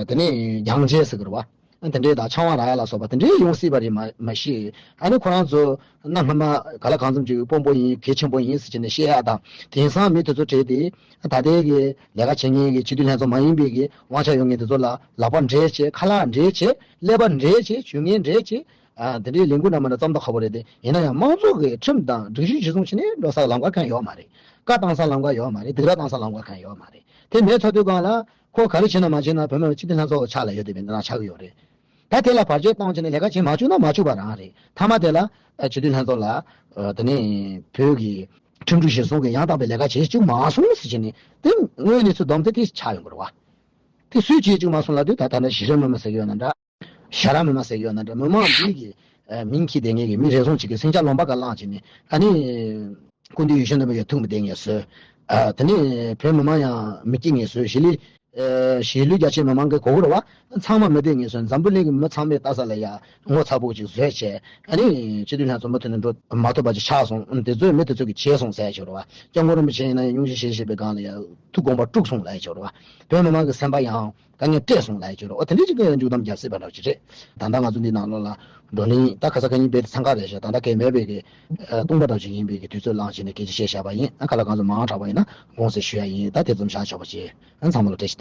དེ་ནས་སྦྱང་བྱས་ཟེར་གི་རེད་བ། དེ་འདྲའི་དང་ཆང་བ་རག་ཡ་ལ་སོགས་པ་དེ་འདྲའི་ཡོང་སྲིད་པ་རེད་མ་མ་ཤེས། ཨ་ནི་ཁོ་རང་ཚོ་གནའ་སྔ་མ་ག་ལ་གང་འཚམ་ཅིག་དཔོན་པོ་ཡིན་གལ་ཆེན་པོ་ཡིན་ཟེར་བྱས་ནས་བཤད་ཡ་དང་དེང་སང་མི་དེ་ཚོ་བྲེལ་ཏེ་ད་ལྟའི་གི་ལས་ཀ་བྱེད་མཁན་གི་སྤྱི་འཐུས་ལྷན་ཚོགས་མ་ཡིན་པའི་གི་དབང་ཆ་ཡོད་མཁན་དེ་ཚོ་ལ་ལག་པ་འབྲེལ་བྱས་ཁ་ལག་འབྲེལ་བྱས་ཀླད་པ་འབྲེལ་བྱས་ཇུས་ངན་འབྲེལ་བྱས། ཨ་དེ་འདྲའི་ལས་འགུལ་རྣམ་པ་འདྲ་བརྩམ་ད་ཁག་པོ་རེད་དེ། ཡིན་ན་ཡང་དམངས་གཙོ་གི་ཁྲིམས་དང་སྒྲིག་གཞི་གཞིར་བཟུང་བྱས་ནས་འགྲོ་ས་ལམ་ཁ་གང་ཡོད་མ་རེད། བཀའ་བཏང་ས་ལམ་ཁ་ཡོད་མ་རེད། སྡིགས་ར་བཏང་ས་ལམ་ཁ་གང་ཡོད་མ་རེད། དེ་མེད་ཚར་དུས་སྒང་ལ་ཁོ་ག་རེ་བྱས་ན་མ་བྱས་ན་བོད་མི་སྤྱི་འཐུས་ལྷན་ཚོགས་ཆགས་ལ་ཡོད་དེ་མིན་ན་ཆགས་ཀྱི་ཡོད་རེད། ད་དེ་ལ་བར་ཆད་བཏང་བྱས་ནས་ལས་ཀ་བྱེད་མ་བཅུག་ན་མ་བཅུག་པ་རང་རེད། མཐའ་མ་དེ་ལ་ཨ་སྤྱི་འཐུས་ལྷན་ཚོགས་ལ་ཨ་དེ་ནས་བོད་ཀྱི་ཁྲིམས་སྒྲིག་གཞིར་བཟུང་གི་ཡང་དག་པའི་ལས་ཀ་བྱེད་བཅུག་མ་སོང་ཟེར་བྱས་ནས་དེ་དངོས་གནས་ཚུལ་སྡོམ་དེ་དེ་ཆགས་ཡོང་གི་རེད་བ། དེ་སུས་བྱེད་བཅུག་མ་སོང་ལབ་དུས་ད་ད་ལྟ་གཞིས་བྱེས་མི་མང་ཟེར་གྱི་ཡོད་ན་འདྲ། ཞྭ་ར་མི་མང་ཟེར་གྱི་ཡོད་ན་འདྲ། མི་མང་འདི་གི་ཨ་མིང་འཁྱེར་བསྡད་མཁན་གྱི་མི་རེ་ཟུང་ཅིག་གིས་སེང་ལྕགས་ལུང་པ་སྒང་བླངས་བྱས་ནས་ཨ་ནི་སྐུ་མདུན་ཡིད་བཞིན་ནོར་བུ་ཡར་ཐུག་མི་བསྡད་མཁན་བཟོས། ཨ་དེ་ནས་བོད་མི་མང་ཡང་མི་སྐྱིད་མཁན་བཟོས། གཞིས་ལུས་ཨ་གཞིས་ལུས་རྒྱ་ཆེ་མི་མང་གི་གོ་གོ་རེད་བ། ཚང་མ་མི་བསྡད་མཁན་བཟོས། འཛམ་བུ་གླིང་གི་མི་ཚང་མས་ལྟ་ས་ལ་ཡ་ངོ་ཚ་པོ་ཅིག་བཟོས་བྱས། ཨ་ནི་སྤྱི་འཐུས་ལྷན་ཚོགས་མུ་མཐུད་ནས་འགྲོ་མ་ཐུབ་པ་ཅིག་ཆགས་སོང་། དེ་ཚོས་མི་དེ་ཚོ་གིས་བྱས་སོང་ཟེར་ཡ་ཅིག་རེད་བ། སྐྱབས་མགོན་རིན་པོ་ཆེ་ཡིན་ན་ཡང་སྙུང་གཞི་བཞེས་བཞེས་པའི་སྒང་ལ་ཡ་ཐུགས་དགོངས་པ་དཀྲུགས་སོང་ལབ་ཡ་ཅིག་རེད་བ། བོད་མི་མང་གི་སེམས་པ་ཡང་དཀའ་ངལ་སྤྲད་སོང་ལབ་ཡ་ཅིག་རེད། འོ་དེ་འདྲའི་ཅིག་གི་མཇུག་བསྡོམས་རྒྱབ་སྲིད་པ་འདྲ་ཅིག་རེད། ད་ལྟ་ང་ཚོ་འདི་ནང་ལོགས་ལ་བགྲོ་གླེང་ད་ཁ་ས་ཁ་ཉིན་རྦད་དེ་འཚང་ཁ་རེད་ཤག་ད་ལྟ་གལ་མེད་པའི་གི་ཨ་སྟོང་པ་འདྲ་ཅིག་ཡིན་པའི་གི་དུས་ཚོད་བླངས་བྱས་ནས་སྐད་ཆ་བཤད་བཞག་པ་ཡིན། ཨ་ཁ་ལ་གང་ཚོད་མང་དྲགས་པ་ཡིན་ན་དགོངས་སེལ་ཞུ་ཡ་ཡིན། ད་དེ་ཙམ་བཞག་ཆོག་པ་བྱེད། ཨ་ཚང་མ་ལ་བཀྲ་ཤིས་བདེ་ལེགས།